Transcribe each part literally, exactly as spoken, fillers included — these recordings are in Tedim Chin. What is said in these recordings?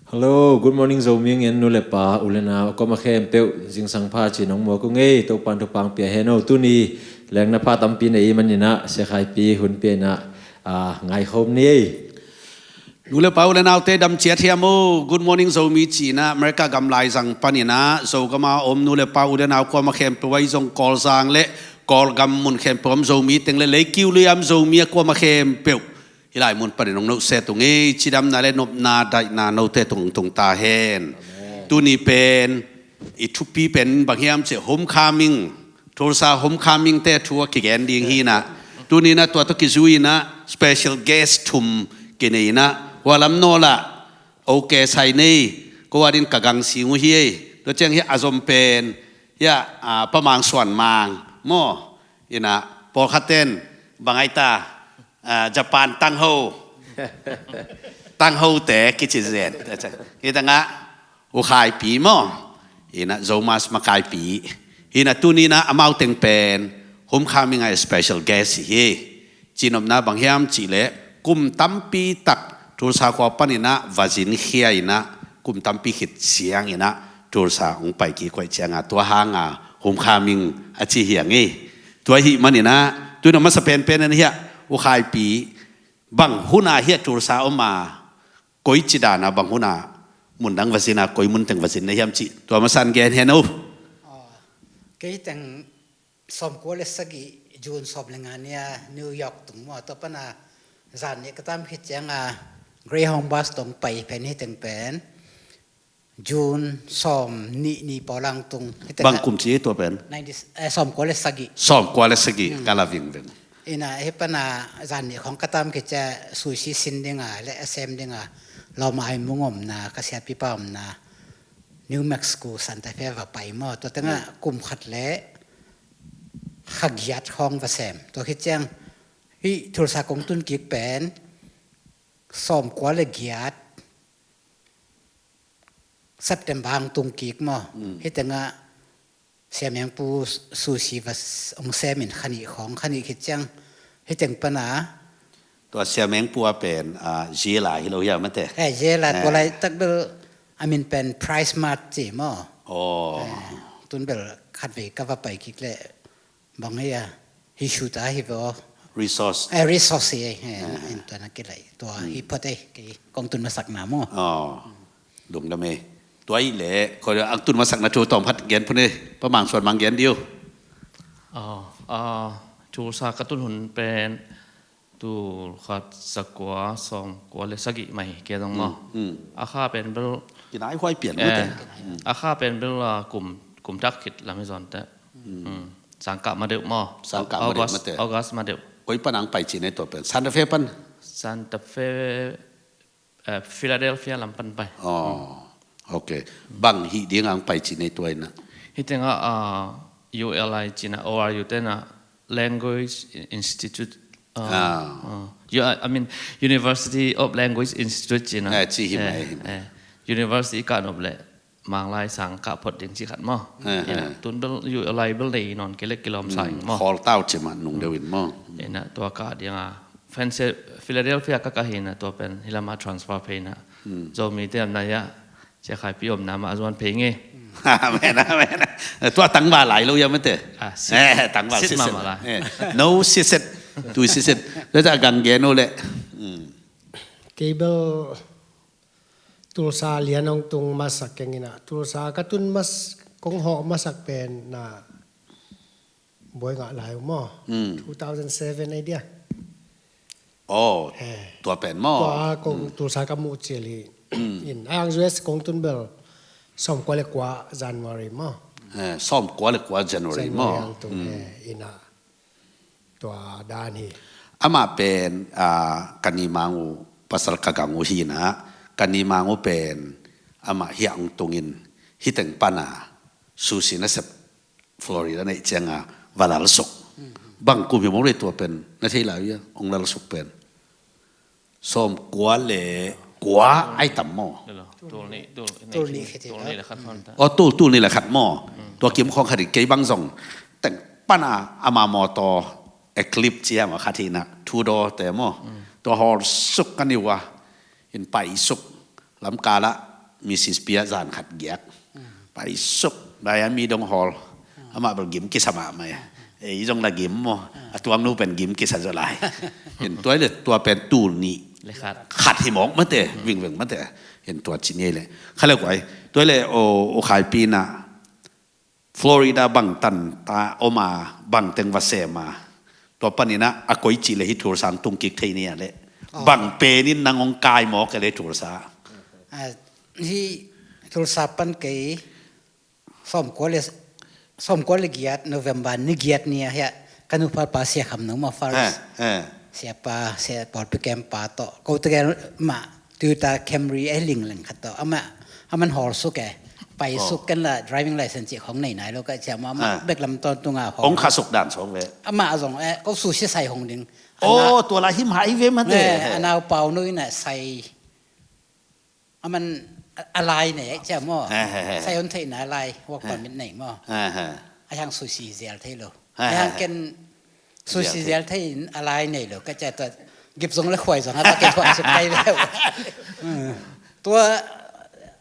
Hello, good morning Zomi ngen nu le pa, u le nau a kuama khempeuh zingsang pha ci nong muak uh ngei, Topan thupha pia hen o. Tuni lengna pha tampi nei i maninah Sia Khaipi hun piainah a ngaikhawm ni ei. Nu le pa u le naute dam ciat hiam o. Good morning Zomi cinah America gam laizang paninah Zogama om nu le pa u le nau kuama khempeuh a i zong Kawlzang le Kawlgam mun khempeuh om Zomi teng le leikiu luiam Zomi a kuama khempeuh hih lai mun panin hong nohset ung ei. Cidamna le nopna daihna note tung tung ta hen. Tuni pen i thupi pen bang hiam cih homecoming, Tulsa homecoming te thu a kigen ding hinah. Tuninah tua tawh kizui inah special guest thum kinei inah hua lam nawlah oke sai nei ko adin ka gang sing uh hi ei. Tua ciang hi a zom pen hi a pamang suan mang maw. Inah pawlkhat ten bang ai ta Japan tangho tangho te kici zen. Hi tangah u Khaipi maw. Inah Zomas makaipi. Hinah tuninah amau teng pen homecoming a special guest hi. Cinopna bang hiam cihleh kum tampi tak Tulsa khua paninah va zin khia inah kum tampi khit cianginah Tulsa hong pai kik koih cianga tua hanga homecoming a ci hiang ei. Tua hih maninah tuinah masa penpen an hiah u Khaipi bang huna hiah Tulsa om a koi ci dana bang huna mun dang va zina koi mun teng va zin na hiam cih tua masan gen hen o. Kei teng sawmkua le sagih June sawm le nga nia New York tung maw tua pana zan nih ka tam khit cianga Greyhound bus tong pai pen hi teng pen June sawm nih ni pawlang tung. Bang kum ci tua pen? Sawmkua le sagih. Sawmkua le sagih ka la vingveng. Ina hi pana zan nih khong ka tam khit cia suisi sin dinga le a sem dinga lawmai mung omna ka siapipa omna New Mexico Santa Fe va pai maw tua tengah kum khat le kha giat khawng va sem. Tua khit ciang hih Tulsa kong tun kik pen sawmkua le giat September hang tung kik maw. Hih tengah Siamengpu sushi va hong semin khanih khawng khanih khit ciang hih teng pana. Tua Siamengpu a pen zela hi lo hiam mate? Eh, zela tua lai tak bel a min pen Price Mart ci maw. Tun bel khatvei ka va pai kik le bang hi a hi shuta hi ve aw. Resource. Eh, resource hi eh. Tua na kilai tua hi phot eh kei kong tun masakna maw. Lungdam ei. Tua i le ko ang tun masakna thu tawm khat gen phun ei. Pa Mang Suan Mang gen diu. Tulsa ka tun hun pen tul khat zakua sawmkua le sagih mai kia dong maw. A kha pen bel kinai huai pian mate. A kha pen bel kum kum dak khit lam hi zawn te. Sangkah ma deuh maw. Sangkah ma deuh mate. August ma deuh. Koi panang pai ci nei tua pen Santa Fe pan. Santa Fe Philadelphia lam pan pai. Ok. Bang hih ding ang pai ci nei tua ina? Hih tengah U L I cina O R U tena Language Institute. I mean University of Language Institute cina. Ci hi mai hi mai. University ka nop le Manglai sang kah phot ding ci khat maw. Tun bel U L I bel nei non kei le kilawm sa ing maw. Khawl tau ci mah nung deuh in maw. Ina tua kah ding a Philadelphia ka kah hi na tua pen hi lama transfer phei na. Zomi te am na ya cia khai pi om na mah a zuan phei nge. Amen amen. Tua tangva lai lo ya mate. Tangva sit sit mah lai. No sit sit. Tui sit sit. Tua ca gang gen o le. Kei bel Tulsa lian hong tung masak keng ina Tulsa ka tun mas kong hawh masak pen na buai ngah lai uh maw. Two thousand seven ai dia. Tua pen maw. Tua kong Tulsa ka muh cil hi. In ang U S kong tun bel sawmkua le kua January maw. Sawmkua le kua January maw. Ina Tua dan hi. Amah pen ka ni mang uh pasal ka gang uh hi na ka ni mang uh pen amah hiah hong tungin hi teng pana sushi na sep Florida neih cianga va lalsuk. Bang kum hi mong rei tua pen na thei lai uh ia hong lalsuk pen. Sawmkua le kua ai tam maw? Tul nih khit hi. Aw tul tul nih le khat maw? Tua kim khawng khat hi kei bang zong teng pana ama mawtaw Eclipse ci ama khat hi na Tudor te maw? Tua hawl suk ka niu a in pai suk lamkala Mrs Pia zan khat giak. Paisuk, Miami dong hawl. Amah bel gim kisa mahmah e. Ei zong la gim maw. A tuangnu pen gim kisa zaw lai. Hin tua le tua pen tul nih. Le khat. Khat hi mawk mate, vingveng mate. Hin tua ci ni le. Kha le kuai. Tua le o, o khaipi na. Florida bang tan ta om a, bang teng va sem a. Tua panin a, a koi ci le hi Tulsa tung kik thei ni a le. Oh. Bang penin nang ong kai mawk e le Tulsa. Ah, hi Tulsa pan kei sawmkua le, sawmkua le giat November ni giat ni a hia ka nupa pa Sia Kham No maw first. Eh, eh. Siapa, sia pawlpi kem pa tawh. Ko tegel mah Toyota Camry e lingleng khat tawh. Amah, aman hawl suk e. Pai suk ken la driving license cih khong nei nai lo ka cia mah, amah bek lam tawntung a hong. Hong kha suk dan sawng ve. Amah zong e, ko sushi sai hong ding. Oh, tua lai him hai ve mate. Eh, a nau pau nui na sai. Aman a, a lai nei cia maw. Sai hon theih na lai, work permit nei maw. A hiang sushi zial thei lo. A hiang ken sushi zial thei in a lai nei lo ka cia tua gip zong le khuai zong a ba ken khuai suk kai le. Tua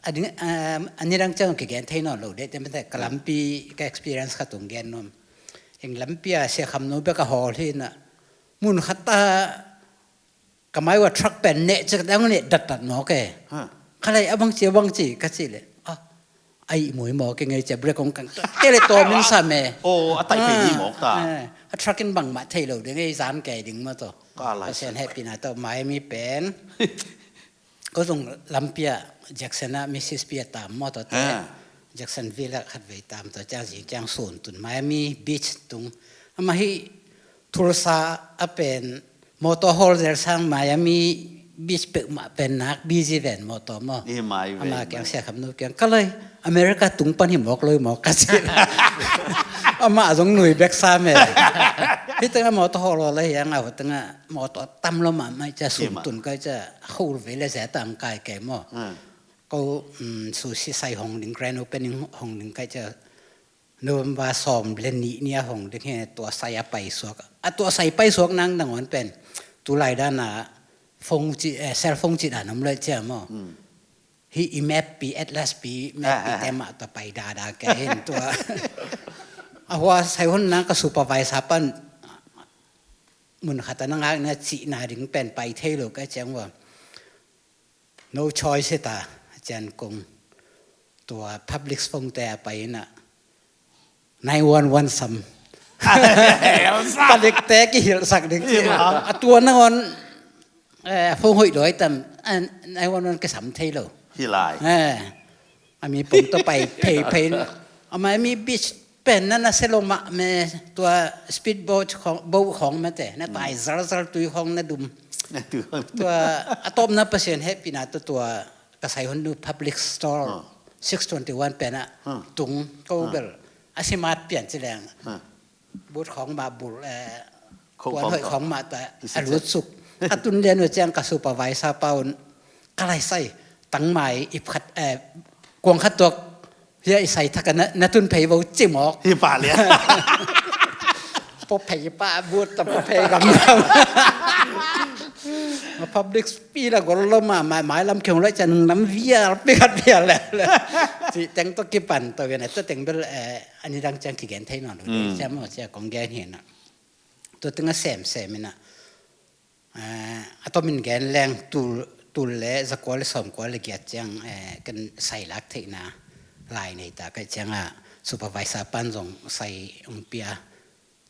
a ding, a nidang ciang kigen thei nawn lo deh te mate ka lampi ka experience khat tung gen nuam. Eng lampi a Sia Kham No bek a hawl hi na mun khat a ka mai ua truck pen neh cik dang neh datdat mawk e. Khalai a bang ci a bang ci ka ci le. A, ai mui mawk e ngei cia brake kong kan. Te le tawm in sam e. Oh, a taih phei ni mawk ta. A truck in bangmah thei lo ding ei zan kei ding mah tawh. Ka lai. Pasian hehpihna tawh Miami pen. Ko zong lampi ah Jackson ah Mrs Pia tam maw tawh te. Jacksonville ah khatvei tam tawh ciang zing ciang sun tun Miami Beach tung. Amah hi Tulsa a pen motor hawl zel sang Miami Beach peuhmah pen nak busy ven motor maw. Amah kiang Sia Kham No kiang ka lai America tung pan hi mawk loi mawk ka ci. Amah zong nui bek sam e. Hi tengah motor hawl hawl lai hiang a hu tengah motor tam lo mahmah cia sun tun kai cia khol ve le zia tang kai kei maw. Ko sushi sai hong ding grand opening hong ding kai cia November sawm le nih ni a hong ding hi tua sai a pai suak a tua sai pai suak nang nangawn pen tulai dana phone ci cell phone ci dan om lai cia maw. Hi i map pi atlas pi map pi te mah ta pai dada ke hin tua. A hua sai hun nang ka supervisor pan mun khat a na ngak na cih na ding pen pai thei lo ka ciang ua. No choice hi ta cian kong tua public phone te a pai na nine one one sam. Public te ki hilsak ding ci a tua na on phone hoih doi tam nine one one ki sam thei lo. Hi lai. A mi pong to pai phei phei. A mai mi beach pen na na selo mah me tua speed boat khong boat khong mate na tai zal zal tui khong na dum. Tua a tawpna Pasian hehpihna tua tua ka sai hun nu public store six twenty one pen a tung ko bel a simat pian ci leng. Boat khong mah bul puan hoih khong mah ta a lut suk a tun lian uh ciang ka supervisor paun ka lai sai tangmai ip khat kuang khat tuak. Hia i sai thak a na tun phei vo ci mawk. Hi pah lian. Pawh phei pah but ta pawh phei gamgam. Ma public speech la gol lo ma mai lam khiong lai cian nam vial pi khat vial le. Ci teng to kipan to vian to teng bel ani dang ciang kigen thei nawn lo. Ciam maw cia kong gen hi na. Tua teng a sem sem ina. A tomin gen leng tul tul le zakua le sawmkua le giat ciang kan sai lak theihna lai nei ta kai cianga supervisor pan zong sai ong pia.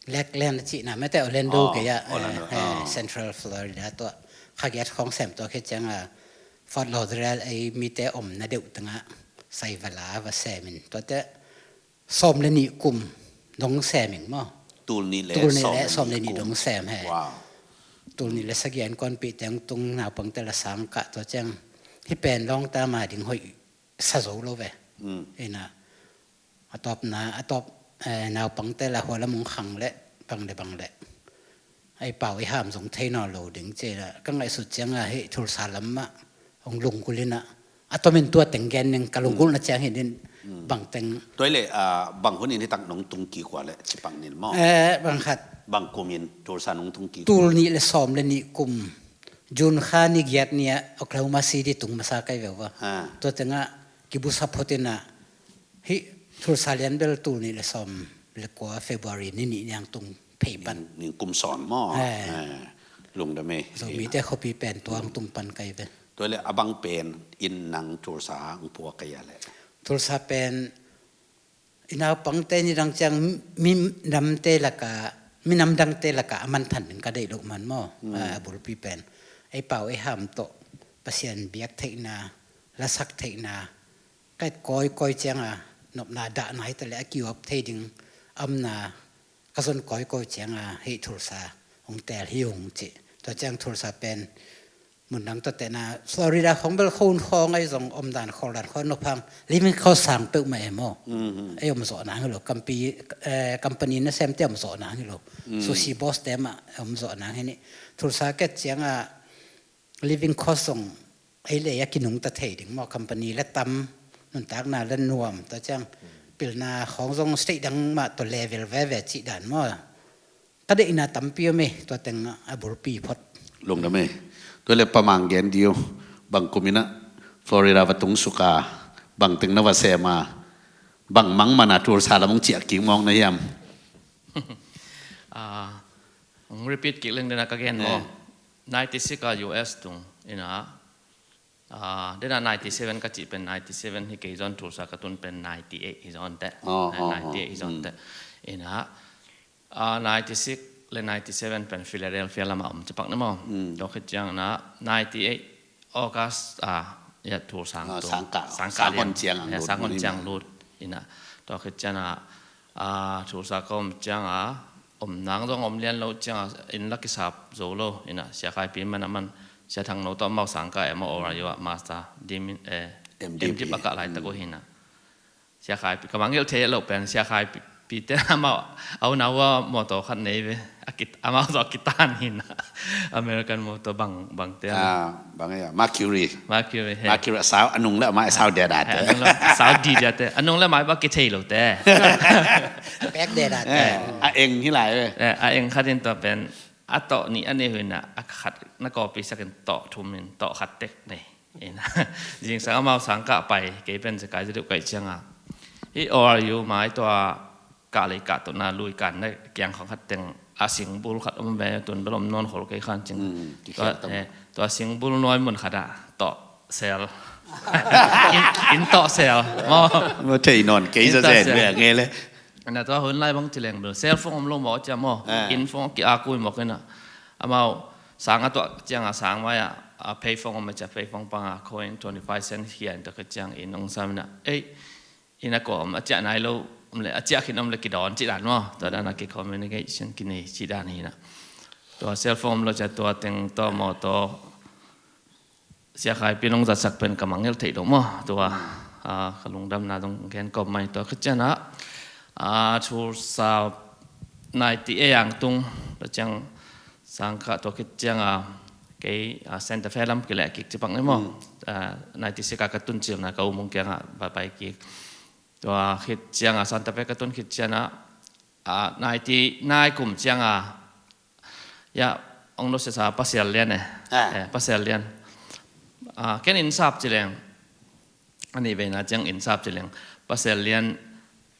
Lakeland a cihna mete Orlando kei ah Central Florida tua kha giat khong sem tua khe cianga Fort Lauderdale ei mite omna deuh tengah sai vala va semin tuate sawm le nih kum dong sem ing maw? Tul nih le sawm le nih dong sem he. Tul nih le sagih an kuanpih teng tung naupangte la sang kah tua ciang hi pen lawngta ma ding hoih sa zo lo ve. Ina a tawpna a tawp naupangte la hualam ong khang le bang le bang le. Ei pau i ham zong thei nawn lo ding cila ka ngaihsut cianga hih Tulsa lam mah hong lunggulh ina a tomin tua teng gen ning ka lunggulhna ciang hi din bang teng. Tua ile bang hun in hitak nong tung kik ua le cipang nin maw? Bang khat. Bang kum in Tulsa nong tung kik? Tul nih le sawm le nih kum June kha ni giat ni ah Oklahoma City tung masa kai veu va. Tua tengah kibusa phot in ah, hih Tulsa lian bel tul nih le sawm le kua February ni nih ni ang tung phei pan. Ning, ning kum sawn maw? Eh. Eh, lungdam ei. Zomite khuapi pen tua ang tung pan kai ve. Tua le a bang pen in nang Tulsa ang pua kai a le? Tulsa pen i naupangte ni dang ciang mi namte laka, mi nam dangte laka a manthan ding ka deih loh man maw. Hmm. A, a bulpi pen ei pau ei ham tawh Pasian biak theihna, lasak theihna, ka et kawikawi cianga nopna dahna hi ta le a kiuap thei ding a omna ka zon kawikawi cianga hih Tulsa hong teel hi ung ci. Tua ciang Tulsa pen mun dang tawh tehna Florida khong bel khon khawng ahi zong omdan khawldan khawng nop hang living cost sang peuhmah e maw. Mhm. Ei omzawhna hi lo, kampi, eh, company nasemte omzawhna hi lo. Mm. Sushi boss te mah omzawhna hi ni. Tulsa ka et cianga living cost zong ei le ei a kinungta thei ding maw, company le tam, nuntakna le nuam, tua ciang pilna khawng zong state dang mah tua level veve cih dan maw. Ka deihna tampi om e, tua teng a bulpi phot. Lungdam e. Tua le Pa Mang gen dih o, bang kum in ah Florida va tung suk a, bang teng na va sem a, bang mang man a Tulsa lam hong ciah kik mawk na hiam? Ah, hong repeat kik leng den a ka gen maw. Eh. Ninety six a U S tung in ah, ah, den a ninety seven ka cih pen ninety seven hi kei zaw in, Tulsa ka tun pen ninety eight hi zaw in teh. Oh, eh, oh, oh. Ninety eight hi zaw in teh. In ah, ah, ninety six le ninety seven pen Philadelphia lamah om ci pak ni maw. Mm. Tua khit ciang in ah ninety eight August, ah, ya Tulsa tung. Ah, sangkah, sangkah lian. Sang hon ciang ang lut. Sang hon ciang lut. In ah, tua khit ciang ah, ah, Tulsa ka om ciang ah, om nang zong om lian lo ciang ah, inn la kisap zo lo. In ah, Sia Khai Pi man a man, Sia Thang No tawh amau sangkah e maw, O R U ah master, dim, eh, M Div a kah laitak uh hi in ah. Sia Khai Pi, ka mangngilh thei lo pen, Sia Khai Pi, Pi te amau, a unau a motor khat nei ve. A kit, amau tawh a kitan hi in ah. American motor bang, bang te. Ah, bang ya, Mercury. Mercury, he. Mercury, a sau, a nung le a mai a sau deda te. He, a nung le, a sau dida te. A nung le mai bang kithei lo te. Pek deda te. Eh, a eng hi lai ve. Eh, a eng khat in tua pen, a tawh nih a nei uh in ah, a khat na kawpi sak in tawh thum in, tawh khat tek nei. In ah, zingsang amau sangkah pai, kei pen zekai zedeuh kaih ciang ah. Hih O R U mai tua kah lei kah tawh na lui kan na kiang khong khat teng a singbul khat om ve, tun bel om nawn khol kei khan cing. Mm, tua, eh, tua singbul nuai mun khat ah tawh sel. In, in tawh sel. Maw. Maw thei nawn kei za zen ve a ngei le. Na tua hun lai bang ci leng bel cell phone om lo mawk cia maw. Ah. In phone ki a kui mawk in ah. Amau sang a tuah ciang a sang mai ah, a pay phone om a cia pay phone pang a coin twenty five cent hi a in tua ka ciang in ong sam in ah. Ei, in a kua om a ciah nai lo, om le, a ciah khin om le kidawn cih dan maw. Tua dan a ki communication kinei cih dan hi in ah. Tua cell phone om lo cia tua teng tua maw tua Sia Khai Pi nong zatsak pen ka mangngilh theih lo maw. Tua, ah, ka lungdamna dong gen kawm mai tua khit ciang ah, ah, Tulsa ninety eight ang tung, tua ciang sangkah tua khit ciang ah, kei, ah, Santa Fe lam kileh kik ci pak ni maw. Mm. Ah, ninety six ah ka tun cilna ka U Mung kiang ah pai, pai kik. Tua khit ciang ah, Santa Fe ka tun khit ciang ah, ah, ninety nine kum ciang ah, ya, ong lo sesa Pasial Lian eh. Ah. Eh, Pasial Lian. Ah, ken innsap ci leng. Ani veina ciang innsap ci leng. Pasial Lian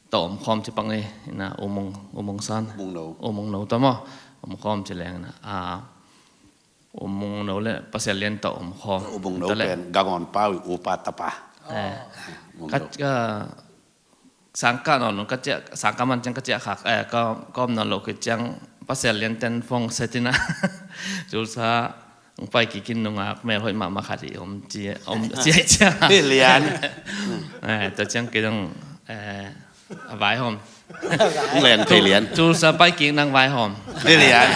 tawh om khawm ci pak ni, ina U Mung, U Mung San. U Mung No. U Mung No tawh maw. Om khawm ci leng ina. Ah, U Mung No le Pasial Lian tawh om khawm. U Mung No pen Gangawn Pau i upa tapa. Eh. U Mung No. Ka, ka, sangkah nawn, ka ciah, sangkah man ciang ka ciah khak, eh, ka, ka om nawn loh khit ciang Pasial Lian ten phone set ina. Tulsa ong pai kik in nungak melhoih mahmah khat hi om ci, om ci ciang. Hi Lian. Eh, tua ciang kei dong, eh, a vaihawm. Ong leng thei Lian. Tulsa pai kik nang vaihawm. Hi Lian.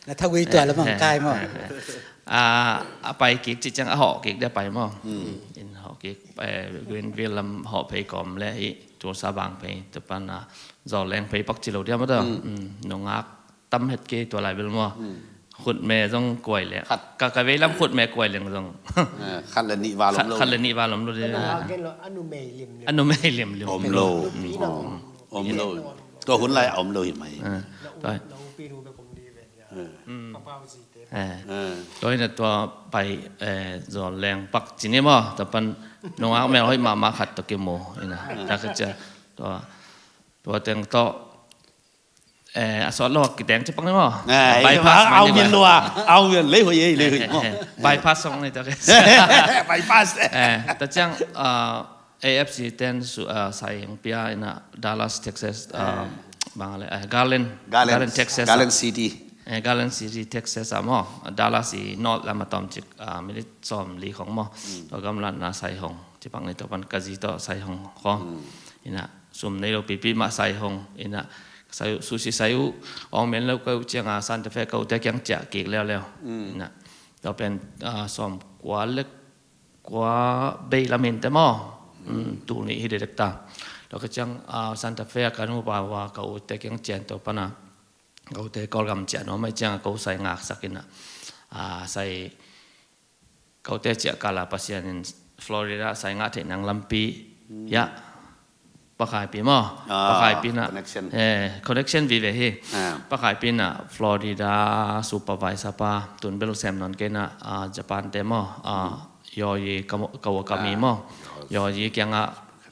Na thagui tua lamang kai maw. Eh, eh, eh. A, a pai kik ci ciang a hawh kik dia pai maw. Hmm. In hawh kik, eh, Greenville lam hawh phei kawm le hi, Tulsa bang phei, tua pan a, zaw leng phei pak ci lo dia maw tua. Hmm. Hmm, nungak tam het kei tua lai bel maw. Hmm. Khutme zong kuai le. Khat. Ka, ka vei lam khutme kuai leng zong. Eh, khat le nih val om lo. Khat le nih val om lo dia. Ka nungak gen lo, a numei lim lim. A numei lim lim. Om lo. Hmm. Om lo. Tua hun lai a om lo hi mai. Eh, tua. Papau zite. Eh. Tua ina tua pai, eh, zol leng pak cini maw, tua pan nungak mel hoih mahmah khat tua kimu ina. Tua ka cia tua, tua teng tawh, eh, a sawt lo kiteng ci pak ni maw. Bypass au mian lua, au mian lei hoih ei, lei hoih maw. Bypass song ni tua ka cia. Bypass. Eh, tua ciang, ah, A F C ten su, ah, sai hong pia ina Dallas, Texas, ah, bang le, eh, Garland, Garland, Garland, Texas, Garland ah. City. Eh, Garland City, Texas ah maw. Dallas i north lam a tawm cik, ah, minute sawm li khong maw. Tua gamlan na sai hong. Ci pak ni tua pan ka zi tawh sai hong khong. Ina sum nei lo pipi mah sai hong. Ina sai uh, sushi sai uh, ong men lo ka uh ciang a Santa Fe ka uh te kiang ciah kik leuleu. Ina tua pen, ah, sawm kua lek kua bei lam hin te maw. Tul nih hi direct ta. Tua ka ciang, ah, Santa Fe a ka nupa ua ka ute kiang cian to pana ka ute Kawlgam cian nuam mai ciang ka u sai ngaksak ina, ah, sai ka ute ciah kala Pasian in Florida sai ngah theih nang lampi. Ya. Pakhaipi maw? Ah, pakhaipi na connection. Eh, connection vive hi. Ah. Pakhaipi na Florida supervisor pa tun bel sem non kei na, ah, Japan te maw? Ah, Yoyi Kawa-, Kawakami maw? Yoyi kianga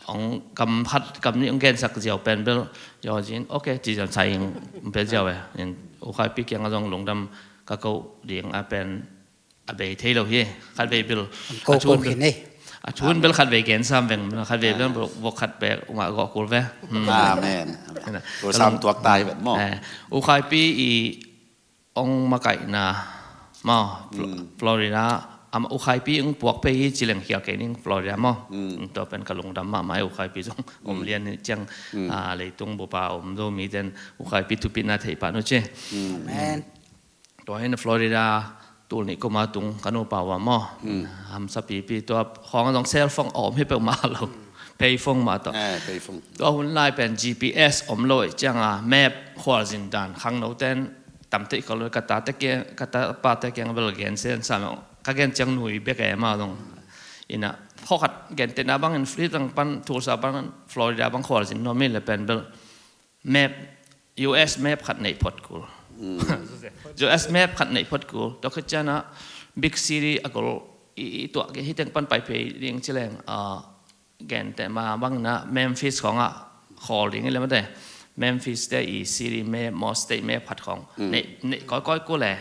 ong kam khat kam nih ong gensak ziau pen bel Yoyi in, okay, ci ziau sai ing pen ziau eh. In ukhaipi kianga zong lungdam ka ko ding a pen a bei thei lo hi. Khat vei bil a thun bil, a thun bil khat vei gen sam veng, khat vei bil vok khat bek ungah gawh kul ve. Amen. Tua sam tuak tai vet maw? Eh, ukhaipi i ong makaihna maw, Florida ama ukhaipi ong puak pei hi ci leng khial kei ning Florida maw. Tua pen ka lungdam mahmah i ukhaipi zong om lian hi ciang, ah, leitung bupa om zo mi ten ukhaipi thupina thei pah nu ci. Amen. Tua hin Florida tul nih kuma tung ka nupa ua maw. Hamsa pipi tua khawng zong cell phone a om hi peuhmah lo. Payphone mah tawh. Eh, payphone. Tua hun lai pen G P S om lo i cianga map khualzin dan khangno ten tamtei ka lo ka ta te kiang, ka ta pa te kiang bel gen sen sa lo. Ka gen ciang nui bek e ma zong. Ina khawkhat gen tena bangin Florida bang pan Tulsa bang Florida bang khualzin no mi le pen bel map, U S map khat neih phot kul. U S map khat neih phot kul. Tua khit ciana big city a gol i, i tuah ke hiteng pan pai phei ding ci leng, ah, gente ma bangna Memphis khawngah khawl ding i le mate. Memphis te i city map maw state map khat khawng neih, neih kawikawi kul e.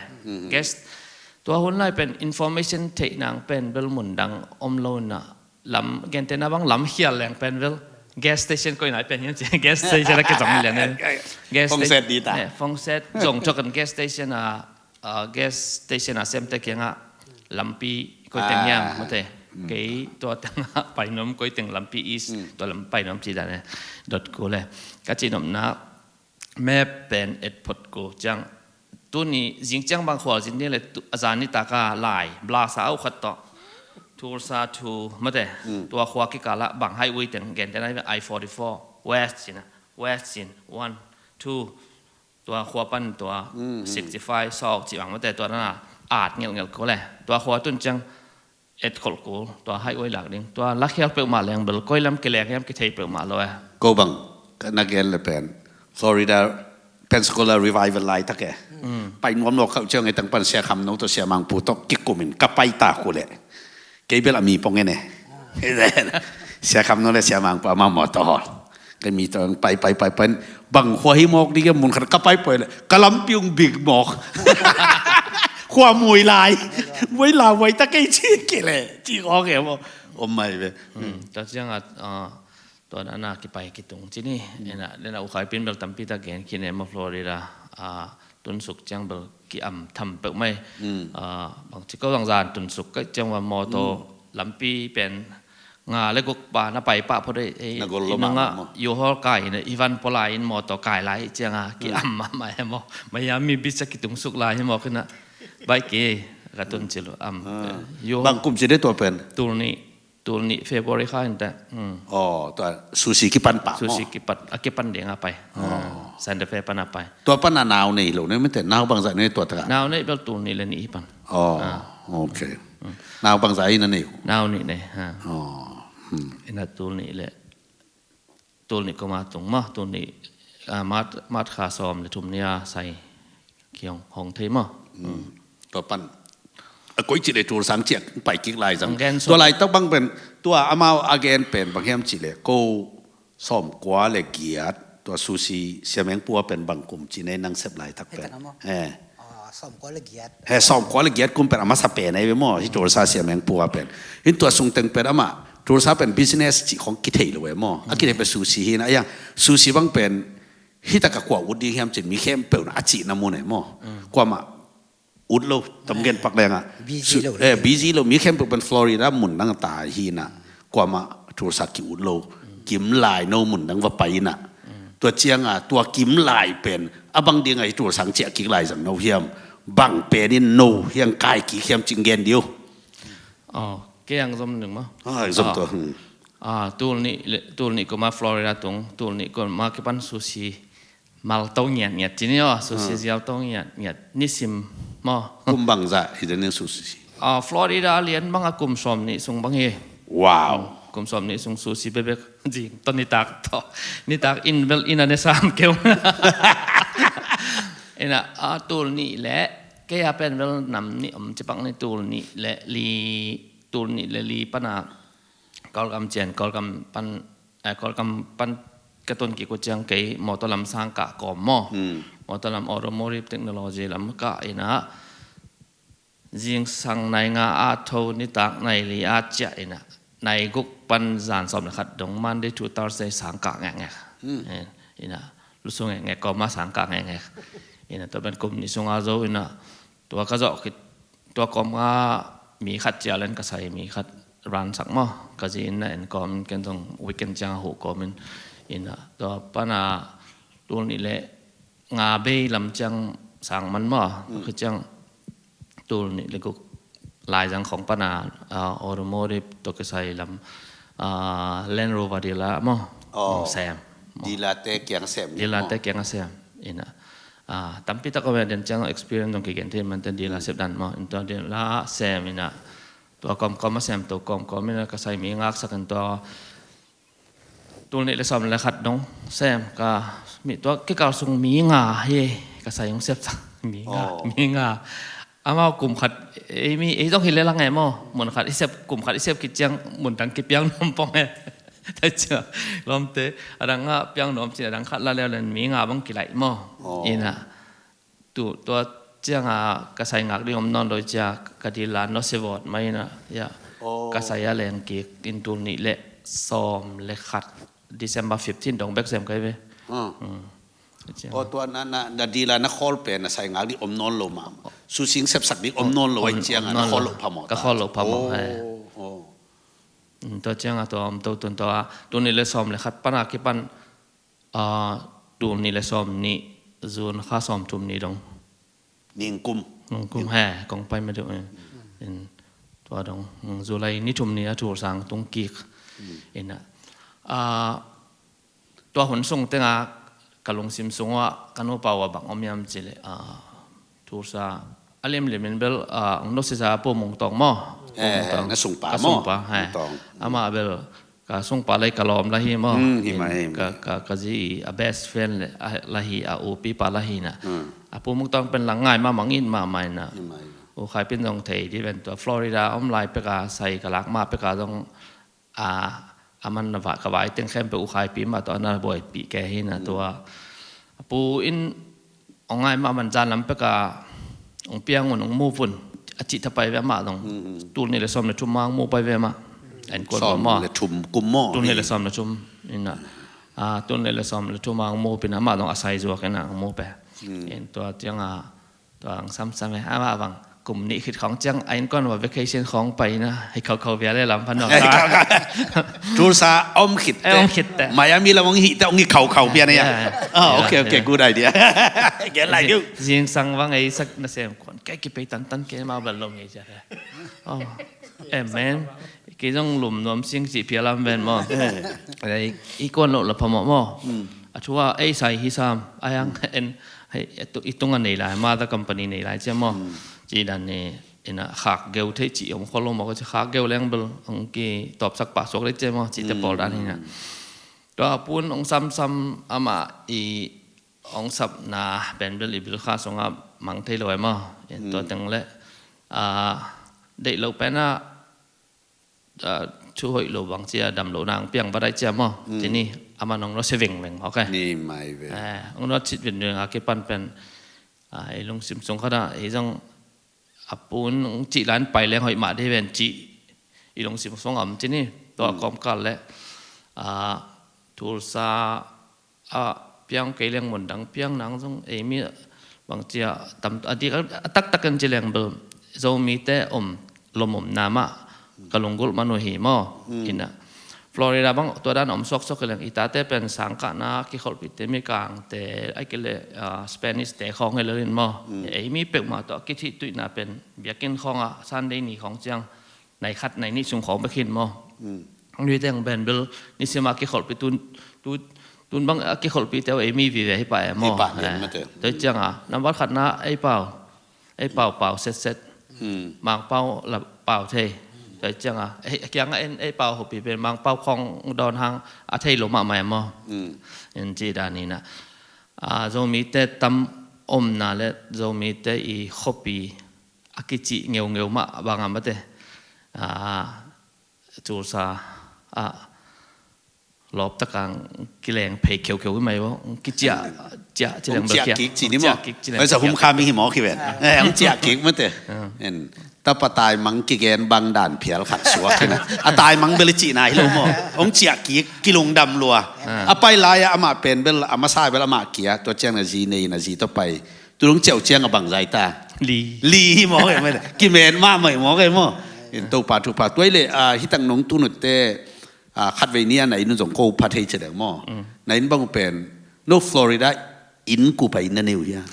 Guess tua hun lai pen information theih nang pen bel mun dang om lo na lam, gentehna bang lam khial leng pen bel gas station koi nai pen hiam ci, gas station a kizom lian e. Gas station, fongset di ta. Eh, fongset zong tok kan gas station a, ah, gas station a semte kiangah lampi koi teng hiam mate. Kei tua tengah painom koi teng lampi east, tua lam painom ci dan e. Dot kul e. Ka cinomna map pen et phot ko ciang. Tuni zing ciang bang khualzin ni le a zan ni taka lai blasa au khat tawh Tulsa to mate. Tua khua kikala bang highway teng gentehna I forty-four west cina, west cin one, two. Tua khua pan tua sixty-five sawk ci bang mate tua na at ngelngel ko le. Tua khua tun ciang et kholh kul, tua highway lak ding. Tua lakhial peuhmah leng bel koi lam kileng hiam kithei peuhmah lo e. Ko bang, ka na gen le pen Florida Pensacola Revival laitak e. Pai nuam lo khauh ciang e tang pan Sia Kham No tawh Sia Mang Pu tawh kikumin ka pai ta kul e. Kei bel a mi pong e ne. Sia Kham No le Sia Mang Pu ama mawtaw hawl. Ka mi tawh pai, pai, pai, pai. Bang khua hi mawk ding e mun khat ka pai poi le ka lampi ung bik mawk. Khua mui lai. Mui lai, mui ta kei ci kei le. Ci kawk e maw. Om mai ve. Tua ciang a, ah, tua na na kipai kitung ci ni. Ena, ena ukhai pin bel tampi ta gen khin e maw Florida. Ah, tunsuk ciang bel ki am tham peuh mai. Ah, bang ci ko zang zan tunsuk kai ciang wa mawtaw lampi pen nga le guk pa na pai pah phot ei, ei, na gol lo i nunga mah maw. U-Haul kai ina i van pua lai in mawtaw kai lai cianga ki am mahmah e maw. Miami Beach a kitung suk lai hi maw kina. Bai ki ka tun ci lo am. U-Haul. Bang kum ci de tua pen? Tul nih, tul nih February kha in ta. Aw, tua sushi kipan pah maw. Sushi kipat, a kipan ding a pai. Santa Fe pan a pai. Tua pan a nau nei lo ne mete, nau bangzah nei tua taka? Nau nei bel tul nih le nih hi pan. Aw, ok. Nau bangzah hi na nei? Nau nih nei, ha. Aw. Ina tul nih le, tul nih koma tung ma, tul nih, ah, March, March kha sawm le thum nia sai Hong, hong thei maw? Tua pan a koi cih le Tulsa ciah pai kik lai zang. Hong gen suk. Tua laitak bang pen, tua amau a gen pen bang hiam cih le, ko sawmkua le giat, tua Susi Sia Meng Pua pen bang kum cih nei nang sep laitak pen. Hei, tak a maw? Eh. Ah, sawmkua le giat. He, sawmkua le giat kum pen a masa pen ahi ve maw, hi Tulsa Sia Meng Pua pen. Hin tua sung teng pen amah, Tulsa pen business cih khong kithei lo ve maw. A kithei pen Susi hi na, a yang Susi bang pen, hi tak a kua ut ding hiam cin mi khempeuh na a cihna mun e maw. Kuamah ut lo, tam gen pak leng ah. Busy lo. Eh, busy lo, mi khempeuh pen Florida mun dang tai hi na. Kuamah Tulsa ki ut lo, kim lai no mun dang va pai na. Tua ciang a, tua kim lai pen, a bang ding a hi Tulsa ciah kik lai zang no hiam. Bang pen in no hiang kai kik hiam cing gen diu. Oh, kei ang zom ning maw? Ah, zom tua. Ah, tul nih le, tul nih kuma Florida tung, tul nih kuma kipan Susi mal to ngiat ngiat cini aw, Susi ziau to ngiat ngiat. Nisim maw? Kum bang zah hi den Susi? Ah, Florida lian bang a kum sawm nih sung bang hi. Wow. Kum sawm nih sung Susi bebek zing to nitak to. Nitak in bel in a ne sam keu. Ina, ah, tul nih le, kei a pen bel nam nih om cipak ni tul nih le li, tul nih le li pana Kawlgam cian, Kawlgam pan, eh, Kawlgam pan ka tun kik uh ciang kei motor lam sang kah kawm maw. Motor lam automotive technology lam kah ina, zingsang nai nga a tho nitak nai li a ciah ina, nai guk pan zan sawm le khat dong Monday to Thursday sang kah ngek ngek. Eh, ina, lusu ngek ngek kawm a sang kah ngek ngek. Ina, tua pen kum nih sung a zo ina, tua ka zawh khit, tua kawm a mi khat cia len ka sai mi khat ransak maw. Ka zi in na en kawm in ken zong weekend ciang a huh kawm in. Ina, tua pana tul nih le nga bei lam ciang sang man maw. Ka ciang tul nih le guk laizang khong pana, ah, automotive to kisai lam, ah, Land Rover dealer maw. Oh. Sem. Dealer te kiang sem. Dealer te kiang a sem. Ina. Ah, tampi tak a den ciang experience dong kigen thei man ten dealer sep dan maw. Into dealer sem ina. Tua kawm kawm a sem to kawm kawm ina ka sai mi ngaksak in tua tul nih le sawm le khat dong sem ka mi tua kikal sung mi nga hi ka sai hong sepsak mi nga, mi nga. Amau kum khat ei mi ei zong hi le lang e maw, mun khat i sep, kum khat i sep khit ciang mun dang kipiang nuam pong e. Tua ciang lawmte a dang a piang nuam cin a dang khat la leu len mi nga bang kilaih maw. Ina. Tu, tua cianga ka sai ngak ding om nawn lo cia ka dil la no se vawt mai ina, ya. Ka sai a leng kik in tul nih le sawm le khat December fifteen dong bek sem kai ve. Tua ciang. Oh, tua na, na, na dil la na khawl pen na sai ngak ding om nawn lo ma. Susing sepsak ding om nawn lo ai cianga na khawl lo phamawh. Ka khawl lo phamawh. Tua cianga tua om to tun tua tul nih le sawm le khat pana kipan Ah, tul nih le sawm nih, June kha sawm thum ni dong. Ningkum. Ningkum he, kong pai ma deuh in. Tua dong, July ni thum ni a Tulsa tung kik. Ina. Ah, tua hun sung tenga ka lungsim sungah ka nupa uh a bang om hiam cih leh, ah, Tulsa a limlim in bel, ah, ang no sisa Pu Mung Tawng maw? Eh, na sungpa maw? Ka sungpa, he. Amah bel ka sungpa lai ka lawm la hi maw? Ka, ka, ka zi a best friend la hi, a upipa la hi na. A Pu Mung Tawng pen la ngai mahmah, ngit mahmah ina. U Khai Pin zong thei di ven tua Florida om lai peka sai ka lak mah peka zong a, a man na va, ka vai teng khempeuh U Khai Pi mah tawh a na buaipih ke hi na tua. A pu in hong ngai mah man zan lam peka hong piang un hong move un a cih thapai ve amah zong. Tul nih le sawm le thum mah hong move pai ve amah. En kuan sawm mah le thum kum maw? Tul nih le sawm le thum ina. A, tul nih le sawm le thum mah hong move ina amah zong a sai zuak ina hong move pe. En tua cianga Tua ang samsam e, amah bang kum nih khit khawng ciang a innkuan va vacation khawng pai na, hi khaukhau bia le lam pan. Tulsa om khit te. Om khit te. Miami lam ong hi te ong hi khaukhau bia na ya. Ah, okay, okay, good idea. Gen lai diu. Zingsang bang ei sak na sem kuan. Kei kipei tantan kei ma bal lo ngei cia. Oh. Amen. Kei zong lum nuam sing cih pia lam ven maw. I kuan loh la phamawh maw. A thu a ei sai hi sam a yang en hei i tung a nei lai mother company nei lai cia maw. Ci dan ni ina khak geu thei ci om khol lo maw ka ci khak geu leng bel ong ki tawpsak pah suak le cia maw ci te pawl dan hi na. Tua pun ong samsam amah i Ong sapna pen bel i bil kha sungah mang thei lo e maw? In tua teng le, ah, deih lo pen ah, ah, thu hoih lo bang cia dam lo nang piang ba dai cia maw? Tini ama nong no se veng veng maw ke? Ni mai ve. Eh, ong no chit veng veng a kipan pen, ah, i lungsim sung khat ah, i zong a pun cih lan pai leng hoih mah dei ven cih i lungsim sung om cini. Tua kawmkal le, ah, Tulsa ah piang kei leng mun dang piang nang zong ei mi bang cia tam a dik a taktak in ci leng bel Zomite om lom om na mah ka lunggulh man uh hi maw? Ina Florida bang tua dan om suaksuak hi leng i tate pen sangkahna kikholhpihte Mikangte ai kei le, ah, Spanish te khawng hi lo in maw? Ei mi peuhmah tawh a kithih tuihna pen biakinn khawngah Sunday ni khawng ciang nai khat nai nih sung khawng bek hin maw? Nui teng pen bel nisim a kikholhpih tun, tu, tun bang a kikholhpihte uh ei mi vive hi pah e maw? Hi pah lian mate. Tua ciang a nambat khatna ei pau ei pau pau setset. Mangpau la pau thei. Tua ciang a ei kiang a en ei pau hopi pen Mangpau khawng dawn hang a thei lo mahmah e maw? In ci dan ina, ah, Zomite tam omna le Zomite i khuapi a kicih ngeungeu mah bang a mate, ah, Tulsa ah lawp takang kileng phei kheukheu i mai bo, kiciah ciah ci leng bel ciah kik ci ni maw? Ciah kik ci leng. Oi sa hum kha mi hi maw ki ven. Eh, hum ciah kik mate. En tapa tai mang kigen bang dan phial khat suak kina. A tai mang bel i cihna hi lo maw? Ong ciah kik kilungdam lua. A pai lai a amah pen bel a masa bel amah kia tua ciang na zi nei na zi tawh pai. Tulung ciau ciang a bang zai ta. Li. Li hi maw ke maw? Kimen mah mai maw ke maw? In Topa thupha tuai le, ah, hitang nong tunut te, ah, khatvei ni a na inn zong ko pha thei ci leng maw? Na inn bang uh pen no Florida inn kupa inn na nei uh hia?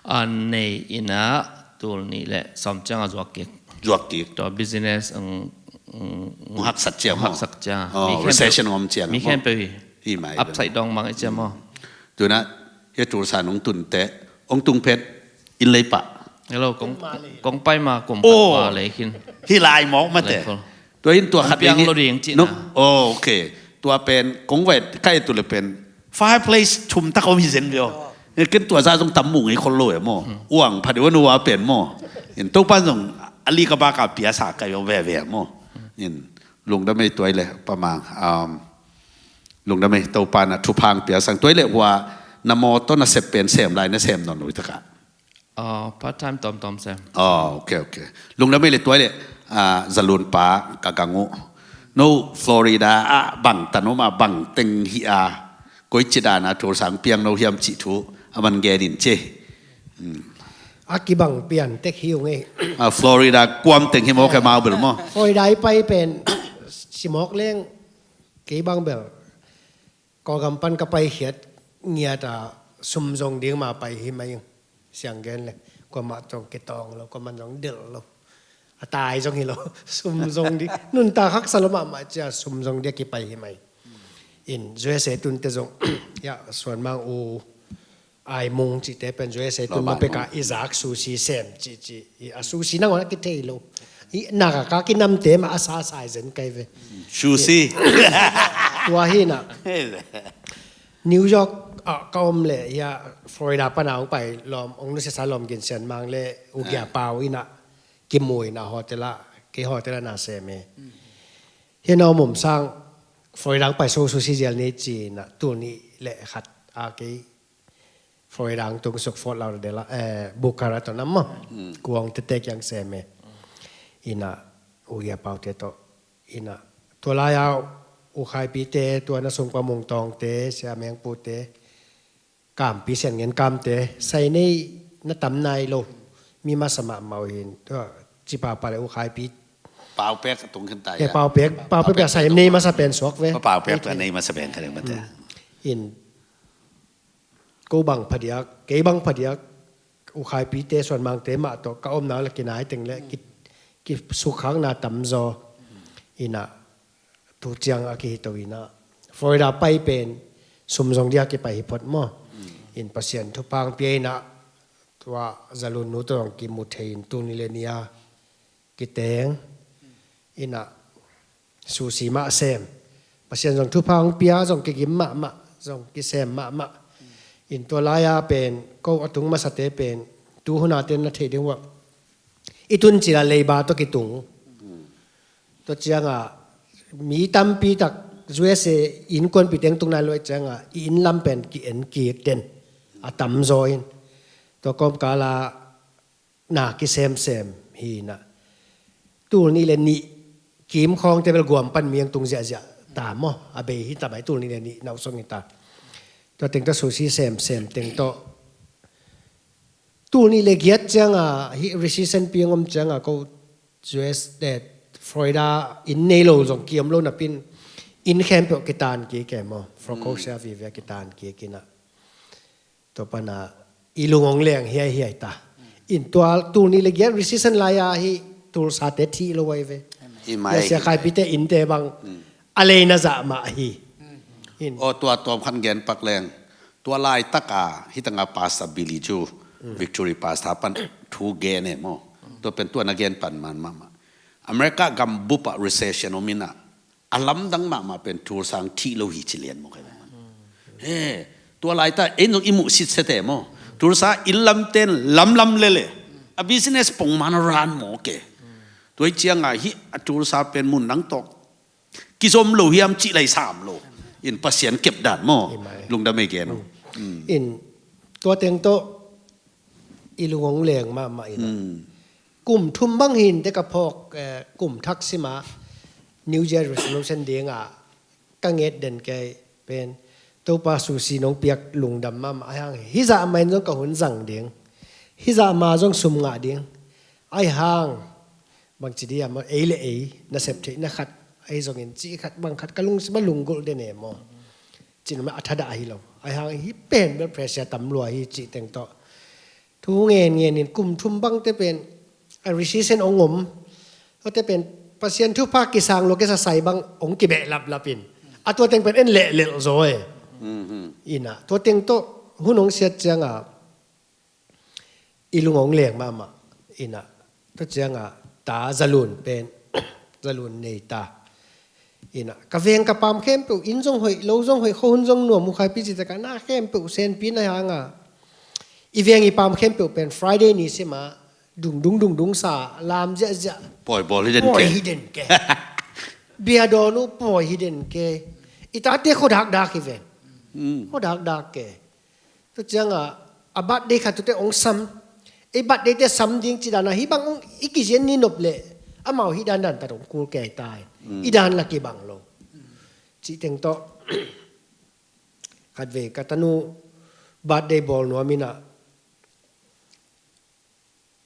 A nei ina tul nih le sawm ciang a zuak kik. Zuak kik. Tua business ang, ang, Hong haksat cia maw? Hong haksat cia. Oh, mi khempeuh, recession om cia mi maw? Khempeuh hi. Hi mai. Upside down mang i cia maw? Tuna hia Tulsa nong tun te ong tung phet inn lei pah. Hello, kong, kong pai ma kum pah lei khin. Hi lai mawk mate. Tua in tua khat piang lo ding cihna. Oh, okay. Tua pen kong vet ka et tu le pen fireplace thum tak om hi zen vio. Ken tua za zong tam mu ngei khol lo e maw? Uang pha deuh a nu a pen maw? In Topa zong a li ka ba ka pia sa ka vio ve ve maw? In lungdam ei tuai le pa mang. Lungdam ei Topa na thupha hong pia sang tuai le hua na mawtaw na sep pen sem lai na sem nawn lo i taka. Ah, part time tawmtawm sem. Oh, okay, okay. Lungdam ei le tuai le, ah, zalun pa ka gang uh. No Florida ah bang tan om a bang teng hi a koi ci dan a Tulsa hong piang no hiam cih thu a man gen in ci. A kibang pian tek hi ung ei. Ah, Florida kuam teng hi mawk e mau bel maw? Florida i pai pen simawk leng kei bang bel Kawlgam pan ka paikhiat ngiat a sum zong ding ma pai hi mai ing. Siang gen le kuamah zong kitawng lo, kuamah zong delh lo. A tai zong hi lo, sum zong ding nuntak haksa lo mahmah cia sum zong ding a kipai hi mai. In U S A tunte zong ya suan mang u Ai mung cihte pen U S A tun ma peka i zak sushi sem cih cih i a sushi nangawn a kithei lo. I nakaka kinamte ma a sasai zen kai ve. Sushi. Tua hi na New York ah ka om le ia Florida pana ong pai lawm ong nusia sa lawm gin sian mang le ugia pau ina kimu ina hotel a kei hotel a na sem e. Hi na om om sang Florida ong pai so sushi zial ni ci na tul ni le khat a kei Florida ang tung suk Fort Lauderdale, eh, Boca Raton ama. Kuang tete kiang seme. Ina, uya pau te to. Ina, tua lai au, u khai pi te, tua na sung pa mung tong te, sia meng pu te, kam pi sian ngen kam te, sai nei na tam nai lo. Mi ma sama mau hin, tua, ci pa pa le u khai pi. Pau pek tung khen tai. Pau pek, pau pek sai nei ma sa pen suak ve. Pau pek tua nei ma sa pen khen ma te. In, ko bang phadiak, kei bang phadiak, u khai pi te suan mang te mah to, ka om na la kinai teng le, ki, ki suk khak na tam zo, ina, tu ciang a ki hito ina. Florida pai pen, sum zong dia ki pai hi phot mo. In Pasian thu pang pia ina, tua zalun nu to zong ki mu thei in tu ni le nia, ki teng, ina, sushi mah sem. Pasian zong thupha hong pia, zong kigim mahmah, zong kisem mahmah. In tua lai-a pen ko a tung masate pen tu hun a ten na theih ding uh ah, i tun cil a leiba tawh kitung. Tua ciangah mi tampi tak U S A innkuanpih teng tung nai lo ahih ciangah i inn lam pen ki-en kik den a tamzaw in. Tua kawmkal ah na kisemsem hi in ah, tul nih le nih kim khawngte bel guam pan mi ang tung ziahziah ta maw? A bei hi ta mai, tul nih le nih na uh song hi ta. Tua teng tawh sushi semsem teng tawh tul nih le giat ciangah hih recession pi ang om ciangah ko U S, eh, Florida inn nei lo zong ki-om lo napi in, inn khempeuh kitan kik e maw? Foreclosure vive a kitan kik in ah, tua pan ah i lung hong leng hiaihiai ta. In tua tul nih le giat recession lai-a hih Tulsate thih lo ahi ve. Hi mai. Sia Khaipite innte bang a leina zah mah hi. In. Aw, tua tawm khan gen pak leng. Tua laitak a hih teng a Pastor Billy cu Victory Pastor pan thu gen e maw? Tua pen tua na gen pan man mahmah. America gam bup ah recession om in ah, a lamdang mahmah pen Tulsa ang thih lo hi ci lian maw, kai ve man. He, tua laitak ei zong i muh sitset e maw? Tulsa inn lamten lamlam lele a business pongman a ran maw ke. Tua hi ciangah hih a Tulsa pen mun dang tawh kizom lo hiam cih lai sam lo. In Pasian kepdan maw? Hi mai. Lungdam ei gen uh. In tua teng tawh i lung hong leng mahmah in ah. Kum thum bang hi in te ka phawk, eh, kum thak sim ah New Year resolution ding ah ka nget den kei pen Topa sushi nong piak lungdam mahmah ahi hang, hih zah mah in zong ka hun zang ding, hih zah mah zong sum ngah ding ahi hang, bangci dih a maw, ei le ei nasep theihna khat ahi zongin cih khat bang khat ka lungsim ah lunggulh den e maw? Cin mah a thadah hi lo. Ahi hang hih pen bel pressure tam lua hi cih teng tawh thu ngen ngen in kum thum bangte pen a recession hong om. Tuate pen Pasian thupha kisang lua kisa sai bang hong kibeh laplap in, a tua teng pen en lehlelh zaw e. In ah tua teng tawh hun hong siat ciangah i lung hong leng mahmah in ah, tua ciangah ta Zalun pen Zalun nei ta. In ah ka veng ka paam khempeuh, inn zong hoih, lo zong hoih, khuahun zong nuam, U Khai Pi cih takah na khempeuh senpi na hang ah, i veng i paam khempeuh pen Friday ni sim ah dungdung dungdung sa, lam ziahziah. Pawi bawl hi den ke. Pawi hi den ke. Bia dawn uh pawi hi den ke. I tate khuadakdak hi ven. Khuadakdak ke. Tua ciangah a birthday khat tuate hong sam. Ei birthday te sam ding cih dan ah hih bang hong i kizian ni nop leh amau hih dandan pat hong kul kei ta hi. I dan la kibang lo. Cih teng tawh khatvei ka tanu birthday bawl nuam in ah,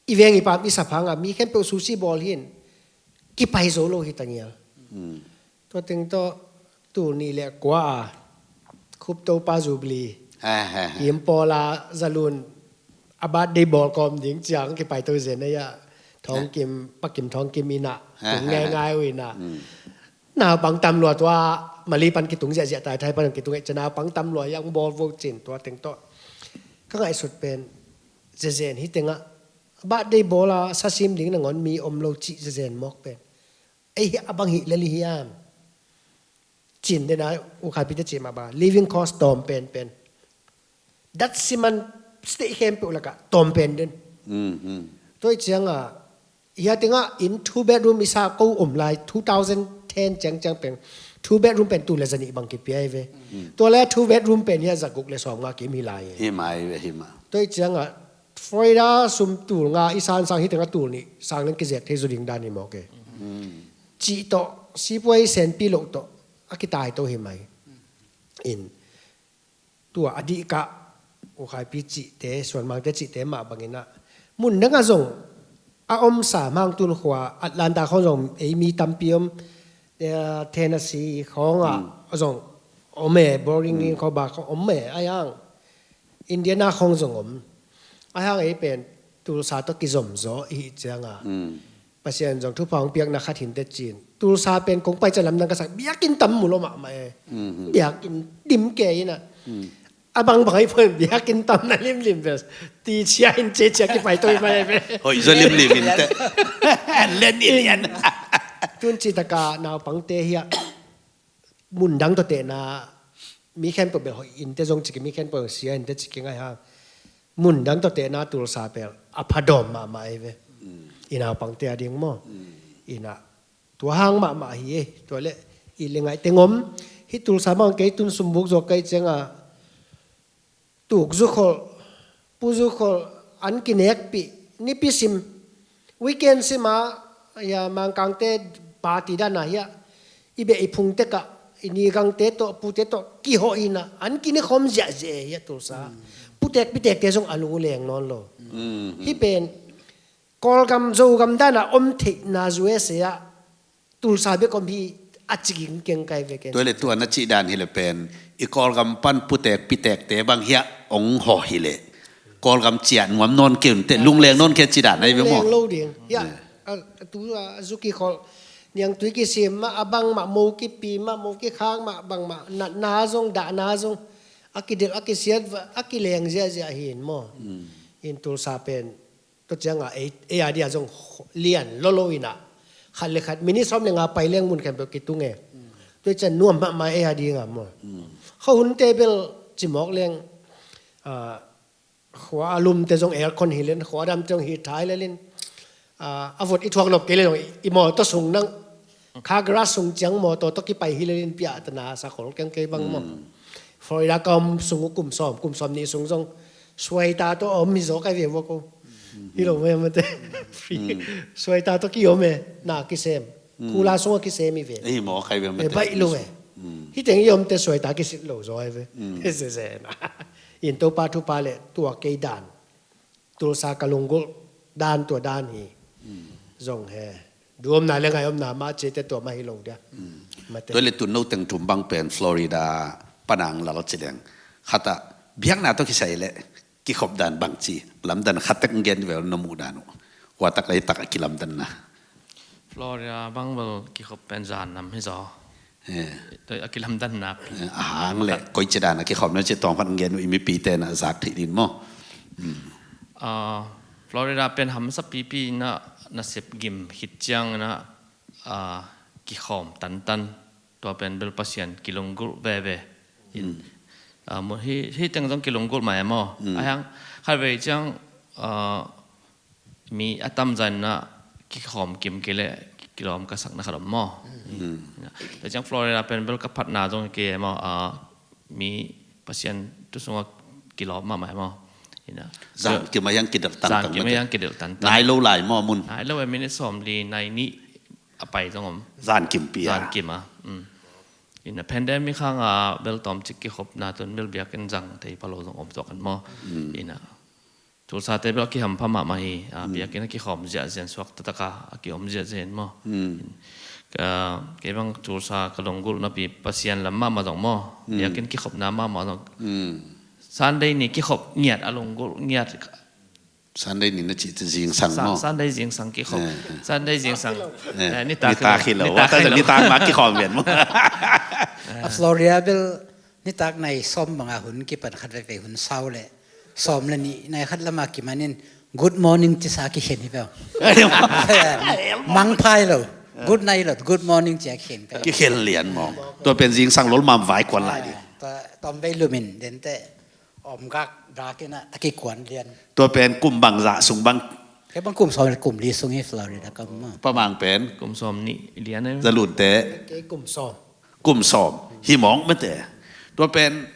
i veng i paam i sap hang ah mi khempeuh sushi bawl hi in, kipai zo lo hi ta ngial. Tua teng tawh tul nih le kua a Khup Topa Jubilee, Kim Pawl a Zalun a birthday bawl kawm ding ciang kipai to zen ei ah, Thawng Kim, Pa Kim Thawng Kim in ah tung ngaingai uh in ah. Naupang tam lua tua Mali pan kitung ziahziah, Taithai pan kitung ei cia naupang tam lua hiang bawl vo cin tua teng tawh ka ngaihsut pen zezen hi tengah birthday bawl a sasim ding nangawn mi om lo cih zezen mawk pen. Ei hi a bang hi lel hi hiam? Cin dena U Khai Pi te cih mah bang living cost tawm penpen. Dat siman state khempeuh lakah tawm pen den. Tua hi ciangah hia tengah in two bedroom i sa ko om lai two thousand ten ciangciang peng two bedroom pen tul le zanih bang kipia hi ve. Tua le two bedroom pen hia zaguk le sawm nga kim hi lai hi. Hi mai ve, hi mai. Tua hi ciangah Florida sum tul nga i san sang hi tengah tul nih sang leng kizek thei zu ding dan hi mawk e. Cih tawh sipuai senpi loh tawh a kitai to hi mai. In tua a dihkah U Khai Pi cihte, Suan Mangte cihte mah bangin ah mun dangah zong a omsa Mangtun khua, Atlanta khawng zong ei mi tampi om, eh, Tennessee khawngah zong om e, Bowling Green khawng bang khawng om e, a yang Indiana khawng zong om. A yang ei pen Tulsa tawh kizom zaw i hih ciangah Pasian zong thupha hong piakna khat hinte cin. Tulsa pen kong pai ciang lamdang ka sak, biakinn tam mu lo mahmah e. Biakinn dim ke in ah. A bangbang ahi pon biakinn tam na limlim ve. Ti cia in ce cia kipai to i pai ve. Hoih zaw limlim in te. Len in. Tun ci taka naupangte hiah mun dang tawh tehna mi khempeuh bel hoih innte zong ci kei, mi khempeuh sia innte ci kei ngai hang. Mun dang tawh tehna Tulsa bel a phadawm mahmah ei ve. I naupangte a ding maw? Ina tua hang mahmah hi ei. Tua le i le ngaih teng om. Hih Tulsa bang kei tun sumbuk zaw kai cianga tukzu kholh, puzu kholh, an kinekpih, nipi sim, weekend sima, ya, Mangkangte party dana hiah i beh i phungte kah, i nigangte tawh, pute tawh kihawh ina an kinikhawm ziahziah hiah Tulsa. Putek pitekte zong a lung leng nawn lo. Hih pen Kawlgam Zogam dana om theihna U S A ah Tulsa bek om hi a ci ging keng kai ve ken. Tua le tua na cih dan hi le pen i Kawlgam pan putek pitekte bang hiah ong hawh hi le Kawlgam ciah nuam nawn kei un teh, lungleng nawn kei cih dan ahi ve maw? Lungleng lo ding. Hiah a tu a zu kikholh, niangtui kisim mah, a bang mah, mo kipi mah, mo kikhak mah, bang mah, natna zong, dahna zong a kidelh, a kisiat, a kileng ziahziah hi in maw? In Tulsa pen tua cianga ei, ei a dia zong lian lolo ina khat le khat minute sawm le nga pai leng mun khempeuh kitung e. Tua cian nuam mahmah ei a dinga maw? Khuahunte bel cimawk leng, ah, khua a lumte zong aircon hi len, khua damte zong hi thai le lin, ah, a vot i thuak nop kei le zong i mawtaw sung nang kha garage sung ciang mawtaw tawh kipai hi le lin piahtana sa khol keng kei bang maw? Florida ka om sung uh kum sawm, kum sawm nih sung zong suaita tawh a om hi zaw kai ve vua ko. Hi lo ve mate. Suaita tawh ki om e, na kisem. Kula sung a kisem hi ve. Ei maw kai ve mate. Baih lo e. Hi teng i omte suaita kisit lo zaw hi ve. Hi zezena. In Topa thupha le tua kei dan Tulsa ka lunggulh dan tua dan hi. Zong he duomna le ngai omna mah ciate tua mah hi lo dia. Mate. Tua le tun no teng thum bang pen Florida panang lal ci leng khata biakna tawh kisai le kikhop dan bang ci lamdan khatek ngen vel na muh dan uh. Huatak le hitak a kilamdanna. Florida bang bel kikhop pen zan nam hi zaw. Eh. Tua a kilamdanna pi. Eh, a hang le koi ci dan a kikhop na ci tawng khat ngen uh i mipi te na zak thei din maw? Ah, Florida pen hamsa pipi na nasep gim khit ciang na, ah, kikhawm tantan. Tua pen bel Pasian kilunggulh veve. Ah, mu-, hi, hi teng zong kilunggulh mai maw? A hang khat vei ciang, ah, mi a tamzan na kikhawm kim kei le kilawm ka sakna khat om maw? Tua ciang Florida pen bel ka phatna zong kei maw, ah, mi Pasian tu sunga kilawm mahmah maw? Ina. Zan kim a hiang kidelh tangtang. Zan kim a hiang kidelh tangtang. Nai lo lai maw mun? Nai lo e, minute sawm li nai nih a pai zong om. Zan kim pi a. Zan kim a. Ina pandemic hanga bel tawmcik kikhopna tun bel biakinn zang thei pha lo zong om tuak kan maw? Ina. Tulsa te bel a kihampha mahmah hi, ah, biakinn a kikhawm ziahziah in suak taktak a, a kiom ziahziah in maw? Ka, kei bang Tulsa ka lunggulhna pi Pasian lam mahmah zong maw? Biakinn kikhopna mahmah zong. Sunday ni kikhop ngiat a lunggulh ngiat. Sunday ni na cih zingsang maw? Sunday zingsang kikhop. Sunday zingsang. Eh, nitak hi lo. Nitak hi lo. Nitak ma kikhawm vian maw? A Florida bel nitak nai sawm banga hun kipan khat veivei hun sau le sawm le nih nai khat lama kimanin good morning cisa kikhen hi veu. Mangphai lo. Good night lo, good morning cia kikhen pe. Kikhen lian maw? Tua pen zingsang lol mam vai kuan lai di. Tua tawm vei lumin dente omgak dakin a kikuan lian. Tua pen kum bang zah sung bang? Kei bang kum sawm le kum li sung hi Florida kam maw? Pamang pen? Kum sawm nih lian e. Zalunte? Kei kum sawm. Kum sawm hi mawk mate. Tua pen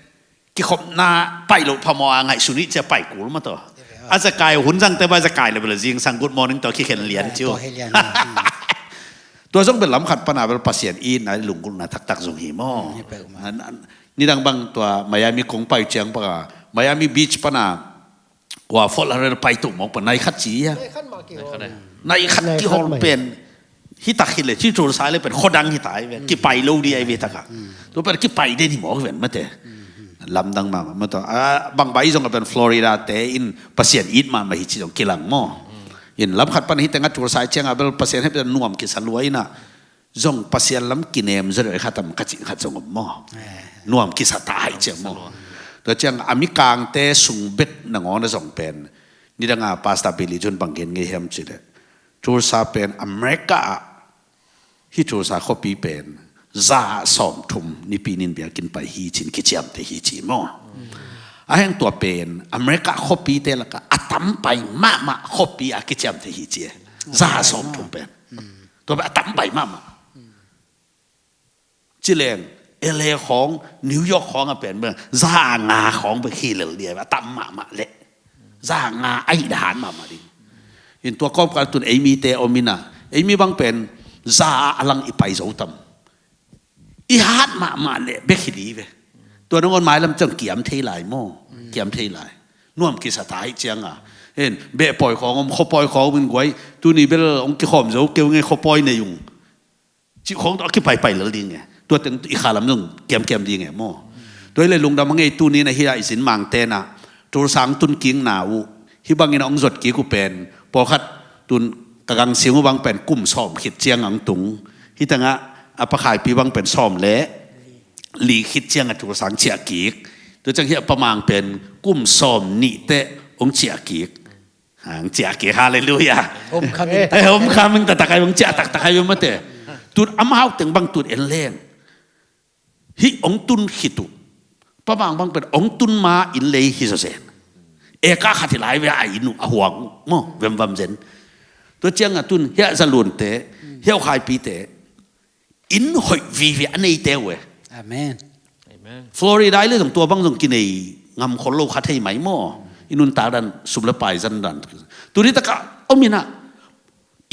kikhopna pai loh phamawh a ngaihsun ih cia pai kul mah tawh. A zakai hun zangte bai zakai le bela zingsang good morning tawh kikhen lian ciu. Tua zong bel lam khat pana bel Pasian i na lunggulhna taktak zong hi maw? Nidang bang tua Miami kong pai ciang baka Miami Beach pana kua Fort Lauderdale pai tuh mawk pa nai khat ci a. Nai khat kihol pen. Hitak hi le ci Tulsa le pen khodang hita ai ve. Kipai lo di ai ve taka. Tua pen kipai den hi mawk ven mate. Lamdang mama mata. Bang bai zong a pen Florida te in Pasian it mama hi ci zong kilang maw? In lam khat pan hi tenga Tulsa cianga bel Pasian hep nuam kisa lua ina zong Pasian lam kinem zaw deuh khatam ka cih khat zong om maw? Nuam kisa ta hai ciang maw? Tua ciang a mikangte sung bek nangawn a zong pen nidanga Pastor Billy Jun bang gen ngei hiam ci le Tulsa pen America ah hi Tulsa khuapi pen za sawmthum Nipi ni-in biakinn pai hi ci-in kiciamteh hi ci maw. A heng tua pen America khuapite lakah a tampai mahmah khuapi a kiciamteh hi ci e. Za sawmthum pen. Tua pen a tampai mahmah. Ci leng, L A khawng, New York khawng a pen bang, za nga khawng bang hi lel ding a, a tam mahmah leh. Za nga a hi dan mahmah ding. In tua kawmkal tun ei mite om in a, ei mi bang pen za a lang i pai zo tam. I hat mahmah leh bek hi ding ve. Tua nangawn mailam ciang kiam thei lai maw? Kiam thei lai. Nuam kisa ta hi ciang a. Hen, beh pawi khawng om, khua pawi khawng om in guai, tuni bel hong kikhawm zo kei ung e, khua pawi nei ung. Cih khawng tawh a kipaipai lel ding e. Tua teng i khalam zong kiamkiam ding e maw. Tua hi leh lungdam a ngei tuni-in a hi a i zin mangte na. Tulsa hong tun kikna uh. Hih bangin a hong zot kik uh pen. Pawlkhat tun ka gangsiang uh bang pen kum sawm khit ciang hong tung. Hih tengah a pakhaipi bang pen sawm le li khit ciang a Tulsa hong ciah kik. Tua ciang hih a pamang pen kum sawm nih teh hong ciah kik. Hong ciah kik, halleluiah. Homecoming. Eh, homecoming taktak ahi, hong ciah taktak ahi mate. Tun amau teng bang tun en leng. Hih hong tun khit uh. Pamang bang pen hong tun ma inn lei hi zawzen. Eka khat hi lai ve a inn uh a huang uh. Maw, vemvam zen. Tua ciang a tun, hih a zalunte, hih a ukhaipite. Inn hoih vive a neite uh e. Amen. Amen. Florida i le zong tua bang zong kinei ngam khol lo kha thei mai maw. I nuntak dan sum le pai zan dan. Tuni takah om in a.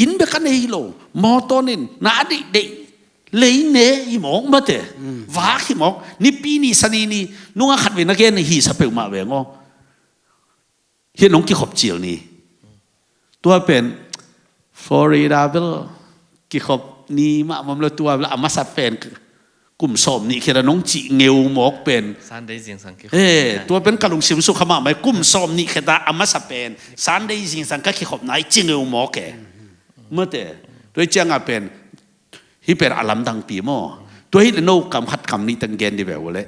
Inn bek a nei lo. Mawtaw nen na a deihdeih lei ne hi mawk mate. Vak hi mawk. Nipi ni sani ni nunga khat vei na gen hi sa peuhmah veng aw. Hih nong kikhop cil ni. Tua pen Florida bel kikhop ni mah mawk lo, tua bel a masa pen kum sawm nih khit a nong cih ngeu mawk pen. Sunday zingsang kikhop. Eh, tua pen ka lungsim sukha mahmah hi, kum sawm nih khit a a masa pen Sunday zingsang ka kikhop nai ci ngeu mawk e. Mate. Tua hi ciang a pen Hih pen a lamdangpi maw. Tua hi leh no kam khat kam nih teng gen dih ve uh leh.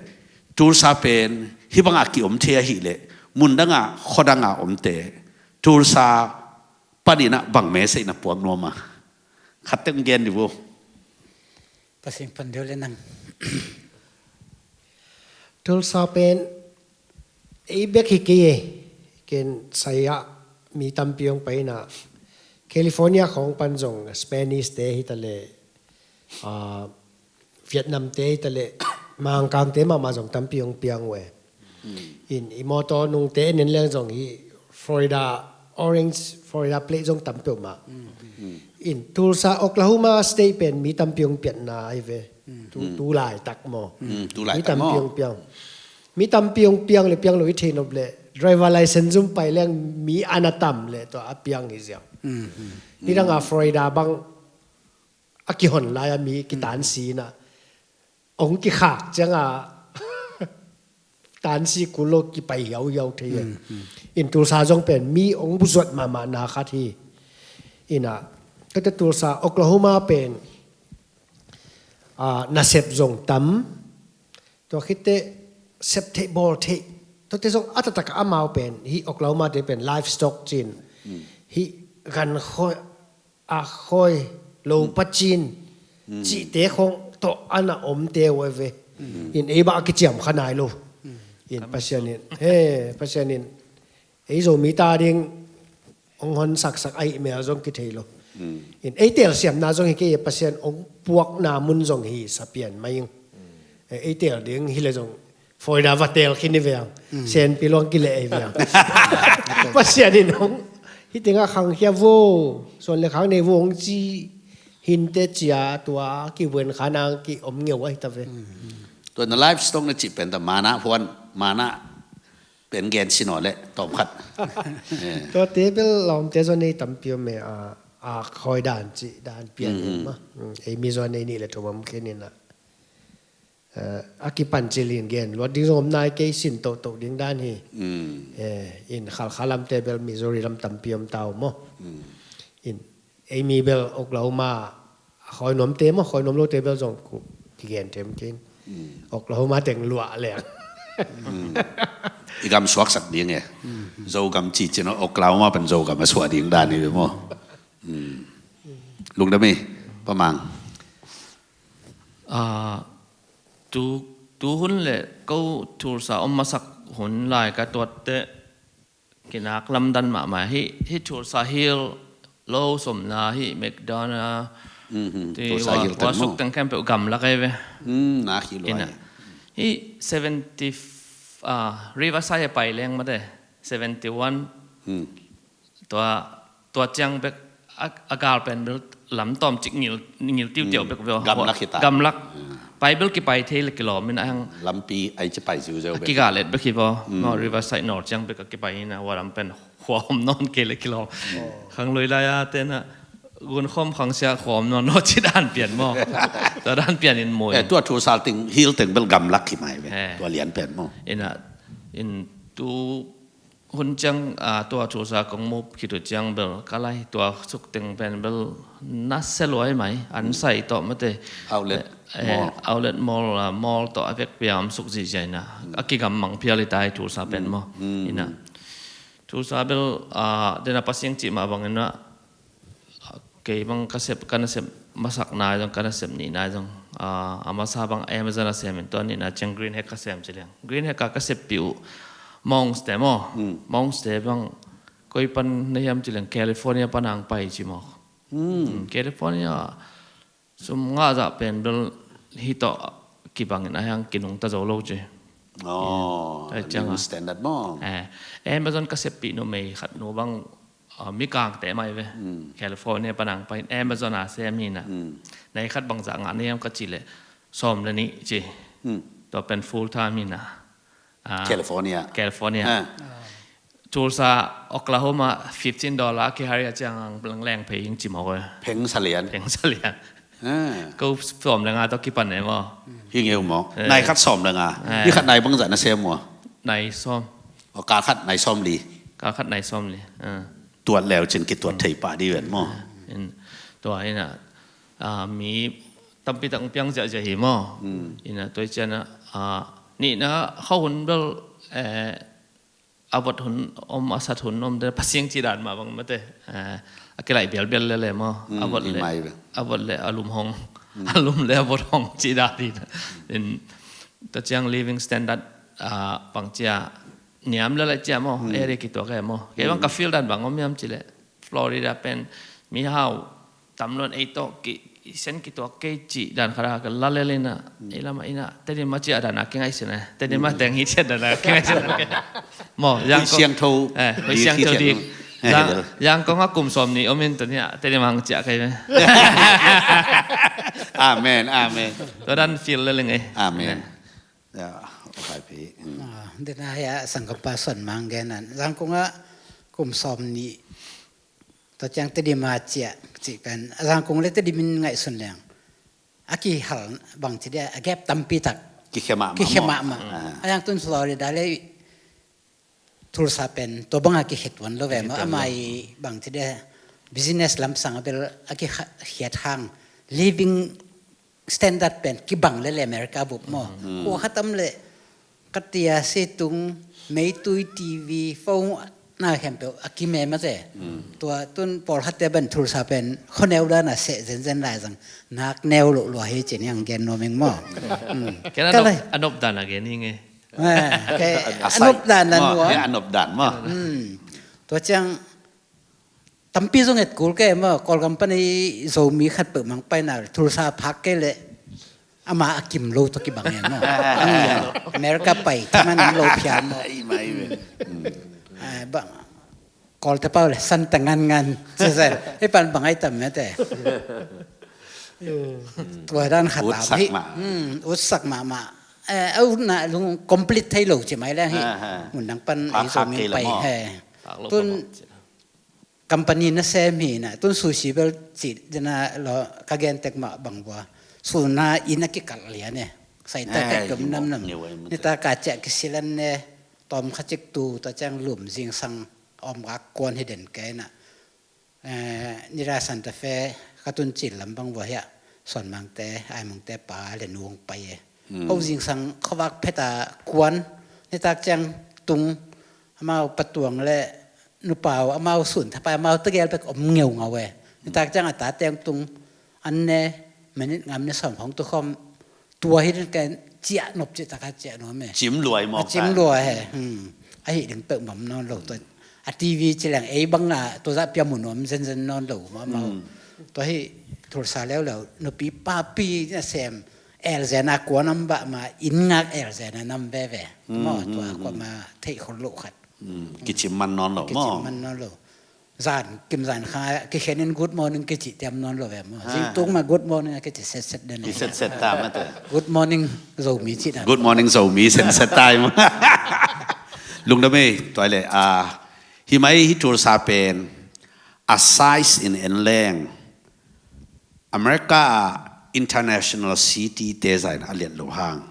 Tulsa pen hih bangah ki-om thei ahih leh, mundangah khuadangah omte Tulsa paninah bang message na puak nuam a? Khat teng gen dih uh. Pasian pan deuh le nang. Tulsa pen ei bek hi kei e. Ken sai-ah mi tampi hong pai inah California khawng pan zong Spanish te hi ta leh, ah, Vietnam te hi ta leh, Mangkang te mahmah zong tampi hong piang uh e. In i mawtaw nungte en en leng zong hi Florida, orange Florida plate zong tam peuhmah. In Tulsa, Oklahoma State pen mi tampi hong pianna ahi ve. Tu, tu laitak maw. Mm, tu laitak maw. Mi tampi hong piang. Mi tampi hong piang le piang lo i thei nop le driver license zum pai leng mi ana tam le tua a piang hi ziau. Nidanga Florida bang a kihon lai a mi kitansi inah hong kikhak cianga tansi kul lo kipai hiauhiau thei e. In Tulsa zong pen mi hong buzuat mahmah na khat hi. Inah kate Tulsa, Oklahoma pen, ah, nasep zong tam. Tua khitte sep theih bawl theih. Tuate zong a taktak a amau pen hih Oklahoma te pen livestock cin. Hih gan khawi, a khawi, lo pacin cihte khawng tawh ana omte uh a ve. In ei bang a kiciam kha nai lo. In Pasian in, he, Pasian in ei Zomi ta ding hong hon saksak ahih mel zong kithei lo. In ei telsiamna zong hi kei e, Pasian hong puakna mun zong hi sa pian mai ing. Ei tel ding hi le zong Florida va tel khin hi veng. Senpi luang kileh hi veng. Pasian in hong hih tengah khangkhia vo, suan le khang nei vo hong ci hinte cia tua kivuen khanang ki om ngeu ahi ta ve. Tua na livestock na cih pen ta mana huan, mana pen gen sin aw le tawm khat. Tuate bel lawmte zaw nei tampi om e, a, a khawi dan cih dan pian ma. Ei mi zaw nei nih le thum om khin inah. Eh, a kipan cilin gen luat ding zong om nai kei, sin tohtoh ding dan hi. Eh, in Khalkha lamte bel Missouri lam tampi om ta uh maw. In ei mi bel Oklahoma a khawi nuamte maw, khawi nuam lote bel zong kigen them kei in. Oklahoma teng luah leng. I gam suaksak ding e. Zogam cicin Oklahoma pen Zogam a suah ding dan hi ve maw. Lungdam hi, Pa Mang. Ah, tu, tu hun le ko Tulsa om masak hun lai ka tuatte kinak lamdan mahmah hi, hi Tulsa Hill lo somna hi McDonough. Mhm, ti Tulsa wa, Hill wa teng suk maw? Teng khempeuh gamlak ai ve. Mm, nak hi luai. Ina. Hi seventy, ah, Riverside a pai leng mate, seventy one. Mm. Tua, tua ciang bek a, a gal pen bel lam tawm cik ngil, ngil tiutiau bek bel. Gamlak hi ta. Gamlak. Pai bel kipai thei le kilawm in a hang. Lampi ai ci pai ziuziau bek. A kigalet bek hi bo. Mm. No, Riverside nor ciang bek a kipai in a wa lam pen huam nawn kei le kilawm. Mm. Khang lui lai a tena gun khom khang sia huam nawn nawn ci dan pian maw. Tua dan pian in maw. Eh, tua Tulsa teng, Hill teng bel gamlak hi mai ve. Eh. Tua lian pen maw. Ina, in tu hun ciang, ah, tua Tulsa kong mup khit uh ciang bel ka lai tua suk teng pen bel na se luai mai, an sai tawh mate. Outlet, eh, mall. Outlet mall, ah, mall tawh a vek pia om suk zihziah ina. Mm. A kigammang phial i tai Tulsa pen maw. Mm, ina. Mm. Tulsa bel, ah, dena Pasian cih mah bangin ah, kei bang ka sep, ka nasep masak nai zong, ka nasep nih nai zong, ah, a masa bang Amazon a sem in tua nihna ciang Green Hack ka sem ci liang. Green Hack a ka seppih uh Monks te maw. Mm. Monks te bang koi pan na hiam ci liang California pan ang pai ci maw. Mm. Mm, California sum ngah zah pen bel hi tawh kibangin a hiang kinungta zo lo ci. Oh, eh, ciang living a standard maw. Eh, Amazon ka seppih numei khat nu bang, ah, mi kangte mai ve. Mm. California pan ang pai Amazon a sem hi na. Mm. Nai khat bang zah ngah na hiam ka ci le sawm le nih ci. Mm. Tua pen full time hi na. Ah, California. California. Ah. Tulsa, Oklahoma, fifteen dollar a kihari a ciang ang leng leng phei hing ci mawk e. Pheng salian. Pheng salian. Ah. Ko sawm le nga tawh kipan e maw. Hing eu maw. Eh. Nai khat sawm le nga. Eh. Ni khat nai bang zah na sem maw. Nai sawm. O, kal khat nai sawm li. Kal khat nai sawm li. Ah. Tuat leu cin kituat thei pah di ven maw. In, tua ina, ah, mi tampi tak piang ziahziah hi maw. Mm. Ina, tua i ciana, ah, nihna kha hun bel, eh, a vot hun om, a sat hun om te, Pasian ci dan mah bang mate. Eh, a kilai bialbial lele maw. Mm, a vot le, a vot le a lum hong. Mm. A lum le a vot hong ci dan hi. In, tua ciang living standard, ah, bang cia niam lele cia maw. Mm. Area kituak e maw. Kei bang ka feel dan bang om hiam ci le Florida pen mihau tamluan ei tawh ki, i sen kituak kei cih dan khat a ka la lel ina, ei lamah ina, Tedim a ciah dan a kingaihsun e, Tedim a teng hi ciah dan a kingaihsun e. Maw, Hui Siangtho, eh, Hui Siangtho dik. Yangkong a kum sawm nih om in tuni a Tedim a hong ciah kei ve. Amen, amen. Tua dan feel lel ing e. Amen. Ya, okay pi. Ah, dena ya sangkapa son mang gen an. Yangkong a kum sawm nih tua ciang Tedim a ciah cih pen a Yangkong le Tedim in ngaihsun leng a kihal bang ci dia a gap tampi tak. Kikhia mahmah. Kikhia mahmah. Ah. A yang tun Florida le Tulsa pen tua bang a kikhet tuan lo ve maw. Kikhet tuan lo. Amah i bang ci dia business lamsang a bel a kikhiat hang living standard pen kibang lele America bup maw. Mm. Khua khatam le katia situng, meitui, T V, phone na khempeuh a kime mate. Mm. Tua tun pawlkhatte ban Tulsa pen khuaneu dan a seh zenzen lai zang nak neu loh lua hi ci ni ang gen nuam ing maw. Mm. Ken a nop dan a gen hi nge. Eh, kei a nop dan a nuam. Ken a nop dan maw. Mm. Tua ciang tampi zong et kul kei maw, Kawlgam pan i Zomi khat peuh mang paina Tulsa phak kei leh ama a kim lo tawh kibang e maw. America pai thaman lo phial maw. Ai, mai ve. Eh, bang Kawlte pau le san ta ngan ngan. Hei pan bang ai tam mete. Tua dan khat a hi. Utsak mahmah. Eh, a utna lung complete thei lo ci mai leng hi. Mun dang pan ei Zomi pai he. Tun company na sem hi na, tun sushi bel ci dena lo ka gen tek mah bang bua. Suna inn a kikal lian e. Saita ka tum nam nam. Nita ka ciah kisilan ne, tawm kha cik tu, tua ciang lum zingsang om gak kuan hi den kei na. Eh, nira Santa Fe ka tun cil lam bang bua hiah. Suan Mangte, Ai Mangte pa le nu hong pai e. Ko zingsang khuavak phet a kuan, nitak ciang tung, amau patuang le nupau, amau sun thapai, amau tegel bek om ngeungau e. Nitak ciang a ta teng tung, an ne, minit ngam ne sawm khong tu khawm, tua hi ding ken ciah nop cih taka ciah nuam e. Cim luai mawk cim luai he. Hmm. Ahi ding peuh mawk nawn lo tua. A T V ci leng ei bang a tua zah pia mu nuam zenzen nawn lo mawk mawk. Hmm. Tua hi thursa leuleu nupi papi na sem el zen a kua nam bah ma inn ngak el zen a nam veve. Hmm, maw tua hmm, kua hmm. Ma theih khol lo khat. Hmm. Kicim man nawn lo maw. Kicim man nawn lo. Zan kim zan kha kikhen in good morning kici tiam nawn lo ve maw. Ah. Zing tung ma good morning a kici set set den. Kiset set ta mate. Good morning Zomi ci dan. Good morning Zomi set set ta maw. Lungdam e tuai le a hi mai hi thursa pen a size in en leng America international city te zain a liat lo hang.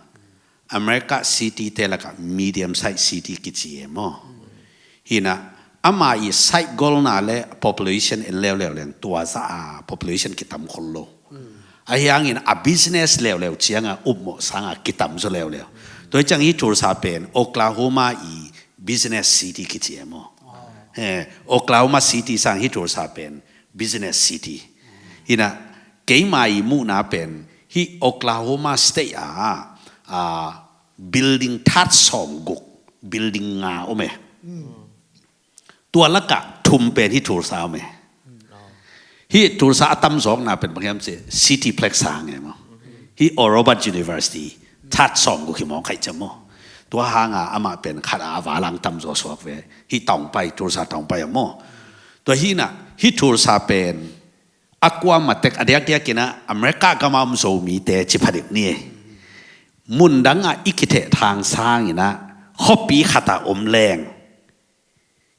America city te lakah medium size city kici e maw. Hinah ama i site golna le population en leuleu leng tua za a population kitam khol lo. Ahi hangin a business leuleu cianga upmawh sanga kitam zaw leuleu. Tua hi ciang hi thursa pen Oklahoma i business city kici e maw. He, Oklahoma city sang hi thursa pen business city. Hinah keima i muhna pen hi Oklahoma State a, a building that sawm guk building nga om e. Tua lakah thum pen hi thursa om e. Hi thursa a tamzawkna pen bang hiam ci City Plex sang e maw. Hi Oral Roberts University that sawm guk hi mawk hai ci maw. Tua hanga amah pen khat a a valang tamzaw suak ve. Hi taungpai thursa taungpai a maw. Tua hinah hi thursa pen a kua matek a diakdiakinah America gama om Zomite ci phadik ni. Mundangah i kitheh thang sanginah khuapi khata om leng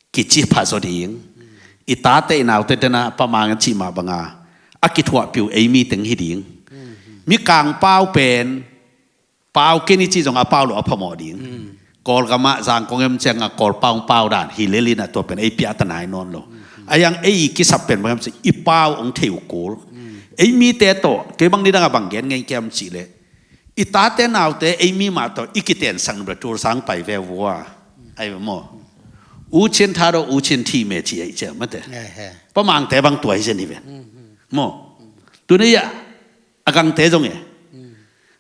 kici pha zaw ding. I tate i naute tenah pamang a cih mah banga a kithuahpiu ei mi teng hi ding. Mikang pau pen pau kei ni ci zong a pau lo a phamawh ding. Kawlgamah zangkong em cianga Kawlpau pau dan hi lelinah tua pen ei piahta nai nawn lo. A yang ei kisap pen bang em ci i pau ong thei uh kul. Ei mite tawh kei bang nidangah bang gen ngei kiam cih leh i tate naute ei mi mah tawh i kiten sang bra tur sang pai ve vua. Ai ve maw. U chin tha do u chin thi me ci ei cia mate. Pamangte bang tua hi zen hi ven. Maw. Tuni ah a gangte zong e.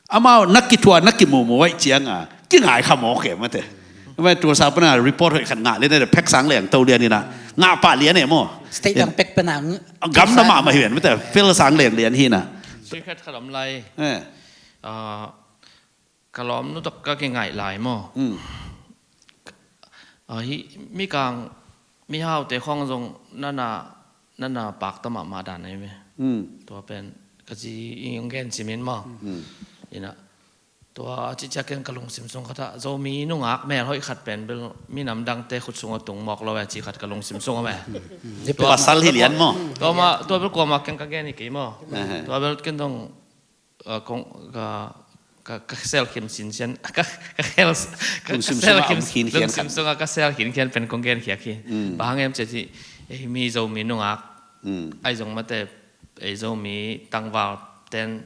Amau na kithua na kimumu aih cianga kingai kha mawk e mate. Amai tua sa pana report hoih khat ngah lian e, phek sang leng to lian ina ngah pah lian e maw. State dang pek pana gam na mah mah hi ven mate, fel sang leng lian hi na. Sui khat khat om lai. Eh. Ah, ka lawmnu tak ka kingaih lai maw. Hmm. Ah, hi mikang mihaute khawng zong nana nana pakta mahmah dan ahi ve. Hmm. Tua pen ka ci in gen cimin maw. Hmm. Ina tua a ciciakin ka lungsim sung khat ah Zomi nungak mel hoih khat pen bel minam dangte khut sung a tung mawk lo e ci khat ka lungsim sung a ve. Hmm. Tua pasal hi lian maw. Tua ma tua bel kuama ken ka gen hi kei maw. Aha. Tua bel ken dong ah, kong, ka, ka, ka sel khin sin sian, ka, ka khel, ka, ka sel khin, lungsim sunga ka sel khin khian pen kong gen khiak hi. Mm. Bang hang em ci ci, ei mi Zomi nungak, mm, ai zong mate, ei Zomi tangval ten,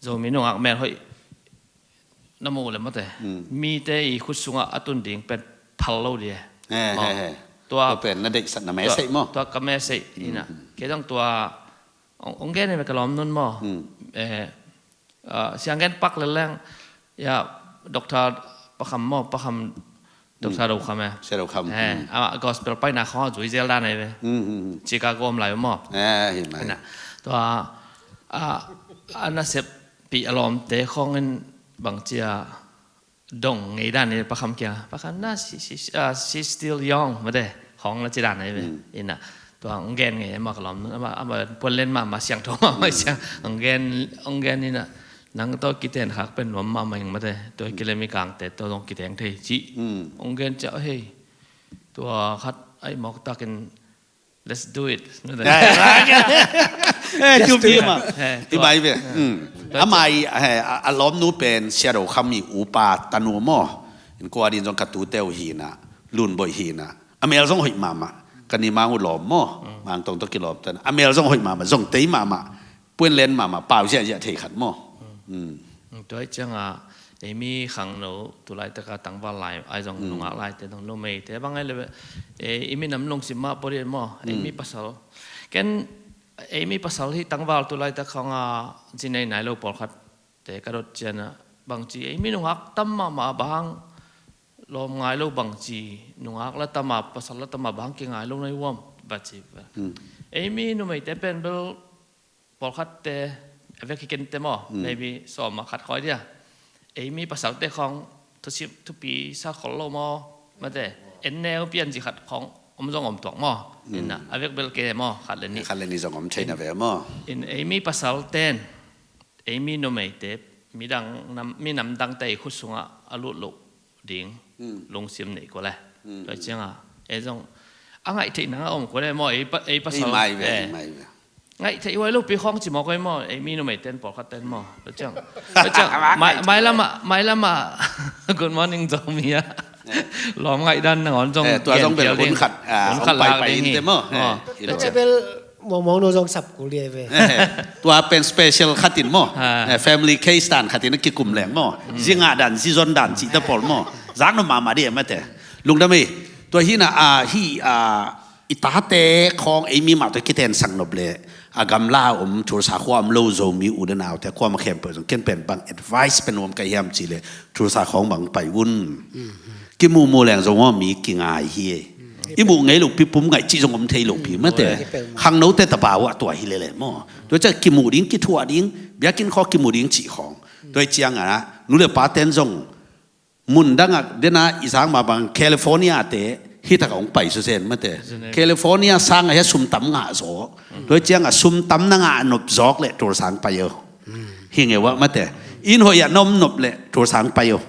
Zomi nungak mel hoih na mu le mate. Mm. Mite i khut sunga a tun ding pen phal lo di e. Eh, maw. Eh, eh. Tua, tua pen na deihsatna message maw. Tua ka message ina. Mm. Kei dang tua Ong, ong gen hi ve ka lawm nun maw. Hmm. Eh, ah, siang gen pak leleng ya Doctor Pakham maw, Pakham Doctor, hmm, Rokham eh. Sia Rokham. Eh, hmm, ah, gospel paina khawng a zui zel dan ahi ve. Hmm, hmm, hmm. Chicago om lai maw. Eh, hi mai. Ina. Tua, ah, a nasep pi a lawmte khawng in bang cia dong ngei dan ni Pakham kia. Pakham na she, she, ah, she's still young mate. Hong na ci dan ni ve. Hmm. Ina tua ong gen ngei ama ka lawm nun ama, ama puan len mama siang tho mama, hmm, siang. Ong gen, ong gen ina nang tawh kiten khak pen nuam mama ing mate. Tua, hmm, kile mikangte tawh dong kiteng thei ci. Hmm. Ong gen cia hei. Tua khat ai mawk takin Let's do it. Eh, eh, eh, just do it. Eh, i mai ve. Hmm. Ama i, eh, a, a lawmnu pen Sia Rokham i upa tanu maw. In kua din zong ka tute uh hi na, Lunboih hi na. A mel zong hoih mama. Ka ni mang uh lawm maw. Hmm. Mang tong to kilawm tan. A mel zong hoih mama. Zong tei mama. Puan len mama, pau ziahziah thei khat maw. Hmm. Hmm. Tua hi cianga ei mi khangno tu laitaka tangval lai ai zong, hmm, nungak laite dong numeite bang ai le, eh, i minam lungsim mah pori maw, ei, hmm, mi pasal. Ken ei mi pasal hi tangval tu laitak khawng a zinei nai lo pawlkhat te ka dot ciangah bangci ei mi nungak tam mahmah bang lawm ngai lo bangci nungak la tama pasal la tama bang kingai lo nai uam baci. Ei mi numeite pen bel pawlkhatte a vek hi kente maw, maybe sawm ah khat khawi dia. Ei mi pasalte khawng thusim thupi sa khol lo maw, mate en neu pian ci khat khawng om zong om tuak maw. Inna a vek bel ke maw, khat le nih. Khat le nih zong om theina ve maw. In ei mi pasalten ei mi numeite midang nam, minam dangte i khut sungah a lut loh ding lungsim nei ko le. Tua ciangah ei zong a ngaih theih nang a om ko le maw, ei pa, ei pasal mai ve, eh, mai ve. Ngaih theih huai lo pi khawng ci maw koi maw, ei mi numeiten pawlkhatten maw. Tua ciang, tua ciang mai, mai lama, mai lama good morning Zomi ah lawm ngaih dan nangawn zong, eh, tua zong bel hun khat, ah, hun khat lak ding hi. Tua ciang bel mawngmawng no zong sap kul liai ve. Tua pen special khatin maw. Family case dan khatin a kikum leng maw. Zi ngah dan, zi zon dan cihte pawl maw. Zak no mahmah di e mate. Lungdam ei. Tua hina a hi a i tate khawng ei mi mah tua kiten sang nop le a gamla om Tulsa khua om lo Zomi u le naute khua ma khempeuh zong ken pen bang advice pen nuam ka hiam cih le Tulsa khawng bang pai un. Kimuhmuh leng zong aw mi kingai hi e. I muh ngei lo pi pum ngaih cih zong om thei lo pi mate. Khangnote tapa uh a tua hi lele maw. Tua ciah kimuh ding, kithuah ding, biakinn khaw kimuh ding cih khawng. Tua i ciangah nu le paten zong mun dangah dena i sang mah bang California te hitak a hong pai susen mate. California sangah hia sum tam ngah zaw. Tua i ciangah sum tam na ngah nop zawk le Tulsa hong pai o. Hi ngeu ah mate. Inn hoih ah na om nop le Tulsa hong pai o.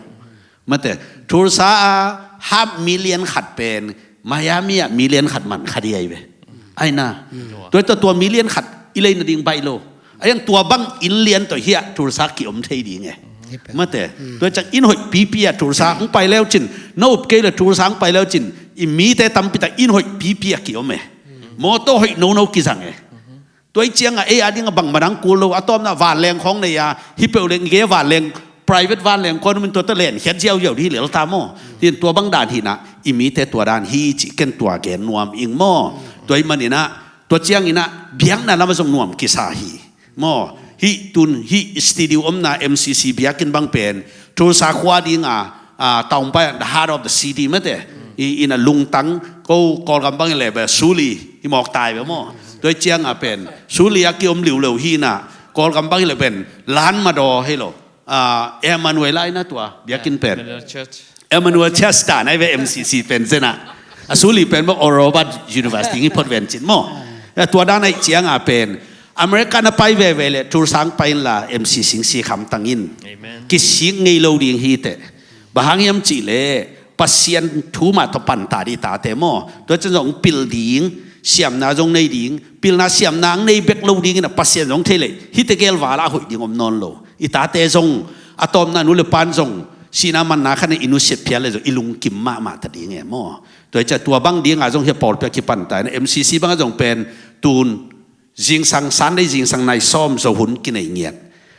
Mate, Tulsa a half million khat pen Miami ah million khat man kha di ai ve. Aina. Tua tua tua million khat i lei nading baih lo. Ayang tua bang inn lian tawh hiah Tulsa ki om thei ding e. Mate, tua ciang inn hoih pipi ah Tulsa hong pai leu cin, na up kei le Tulsa hong pai leu cin, i mite tampi tak inn hoih pipi ah ki om e. Mawtaw hoih nono kizang e. Tua i ciangah ei a dingah bangmah dang kul lo, a tawpna vanleng khawng nei a, hi peuh leng i gei vanleng, private vanleng khawng min tua ta len khiat ziauziau di hi lel ta maw. Tin tua bang dan hinah, i mite tua dan hi cih ken tua gen nuam ing maw. Tua i maninah, tua cianginah, biakna lamah zong nuam kisa hi. Maw, hih tun, hih studio omna M C C biakinn bang pen, Tulsa khua dinga, ah, taungpai, the heart of the city mate. I, ina lungtang, ko Kawlgam bang i le be, Suli, i mawk tai be maw. Tua i cianga pen, Suli a ki om liuleu hina, Kawlgam bang i le pen, Lan Madaw hei lo. Ah, Emmanuel a ina tua, biakinn pen. Emmanuel Church. Emmanuel Church ta nai ve M C C pen zena. A Suli pen maw Oral Roberts University ngi phot ven cin maw. Tua dan a i cianga pen, America na pai veve le, Tulsa pai inla, M C C si kham tangin. Kisik ngei lo ding hi teh. Bang hang hiam cih leh Pasian thu mah tawh panta dih tate maw. Tua ciang zong pil ding, siamna zong nei ding, pilna siamna ang nei bek lo dingin a Pasian zong thei leh, hih tegel vala a hoih ding om nawn lo. I tate zong, a tawpna nu le pan zong, sihna manna khan i nusiat phial le zong, i lungkim mahmah ta ding e maw. Tua i ciang tua bang dinga zong hia pawlpi a kipanta, M C C bang a zong pen, tun, zingsang, Sunday zingsang nai sawm zo hun kinei ngiat.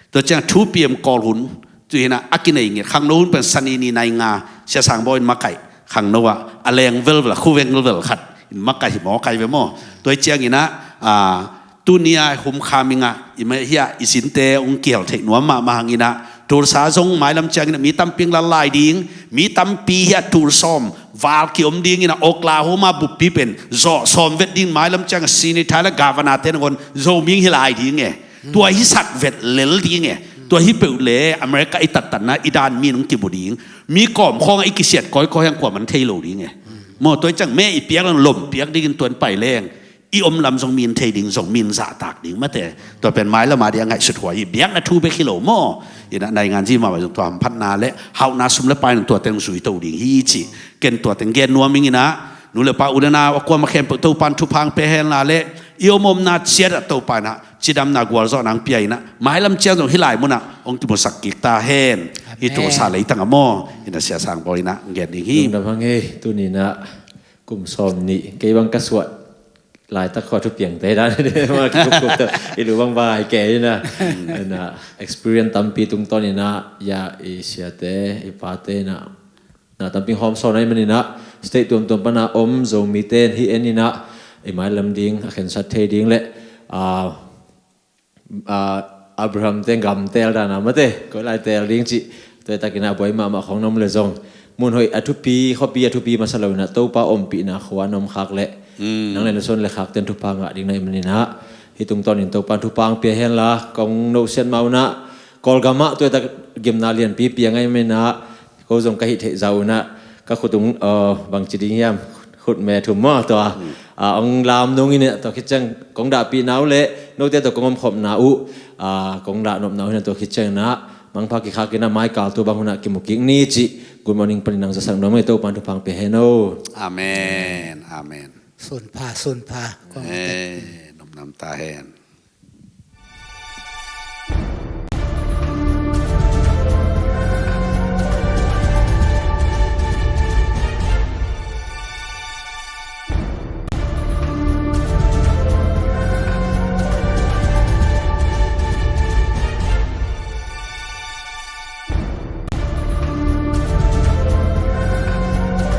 Tua ciang two P M Kawl hun, tu hinah a kinei ngiat. Khangno hun pen Sani ni nai nga, Sia Sang Bawi in makaih. Khangno ah, a leng velvel, a khu veng velvel khat. In makaih hi mawk ai ve maw. Tua i cianginah, ah, tuni a hum kha minga, i mah hia, i sinte, ung kihel theih nuam mahmah hanginah. Tulsa zong mailam cianginah, mi tampi ing lal lai ding, mi tampi hia Tulsa om, val ki om dingin a Oklahoma buppi pen, zawh sawm vet ding mailam ciang a sini thai le governor te nangawn Zoming hi lai ding e. Tua hi sak vet lel ding e. Tua hi peuh le America i tattatna i dan mi nung kibu ding. Mi kawm khawng a i kisiat kawikawi hang kua man thei lo ding e. Maw tua i ciang me i piak lang lom piak dingin tuan pai leng. I om lam zong min thei ding, zong min zahtak ding mate. Tua pen mailam a dia ngaihsut huai hi, biakna thu bek hi lo maw. Ina naingan zi mah zong tua hamphatna le hauhna sum le pai nang tua teng zui to ding hi ci. Ken tua teng gen nuam ing ina, nu le pa u le nau a kuama khempeuh Topan thupha ang pe hen la le, i om omna ciat ah Topa ina cidamna gualzawhna ang pia ina, mailam ciang zong hi lai munah ong kimusak kik ta hen. Hi Tulsa leitang a maw. Ina Sia Sang Bawi ina gen ding hi. Lungdam hang ei, tuni ina kum sawm nih kei bang ka suah laitak khua thupiangte dan ma kikupkup ta i lu bang vai ke ina. Ina experience tampi tungtawn ina ya i siate i pate ina na tampi hawm sawn ai man ina state tuamtuam pana om Zomite hi en ina i mailam ding a khensat thei ding le, ah, ah, Abraham te gam teel dan a mate, koi lai teel ding cih, tua takin a buai mahmah khong na om leh zong, mun hoih a thupi, khuapi a thupi masa lo in ah Topa ompihna khua na om khak leh, nang le na suan le khakte'n thupha ngah ding na hih manin ah, hih tungtawnin Topa'n thupha hong pia hen la, kong nusiat mah un ah, Kawlgam ah tua tak gimna lianpi piang ahih manin ah, ko zong ka hih theih zah un ah, ka khut tung, uh, bangci ding hiam, khutme thum maw tua, ah, hong lam nung in ah, tua khit ciang kong dahpihna uh leh note tawh kong omkhopna uh, ah, kong dahnopna uh hi in ah, tua khit ciangin ah mangpha kikhak in ah, mai kal tua bang hun ah kimu kik ni cih, good morning panin nang zasak nuam ing. Topa'n thupha hong pia hen aw. Amen. Amen. Sunpha, sunpha. Kong te. Eh, nopnam ta hen.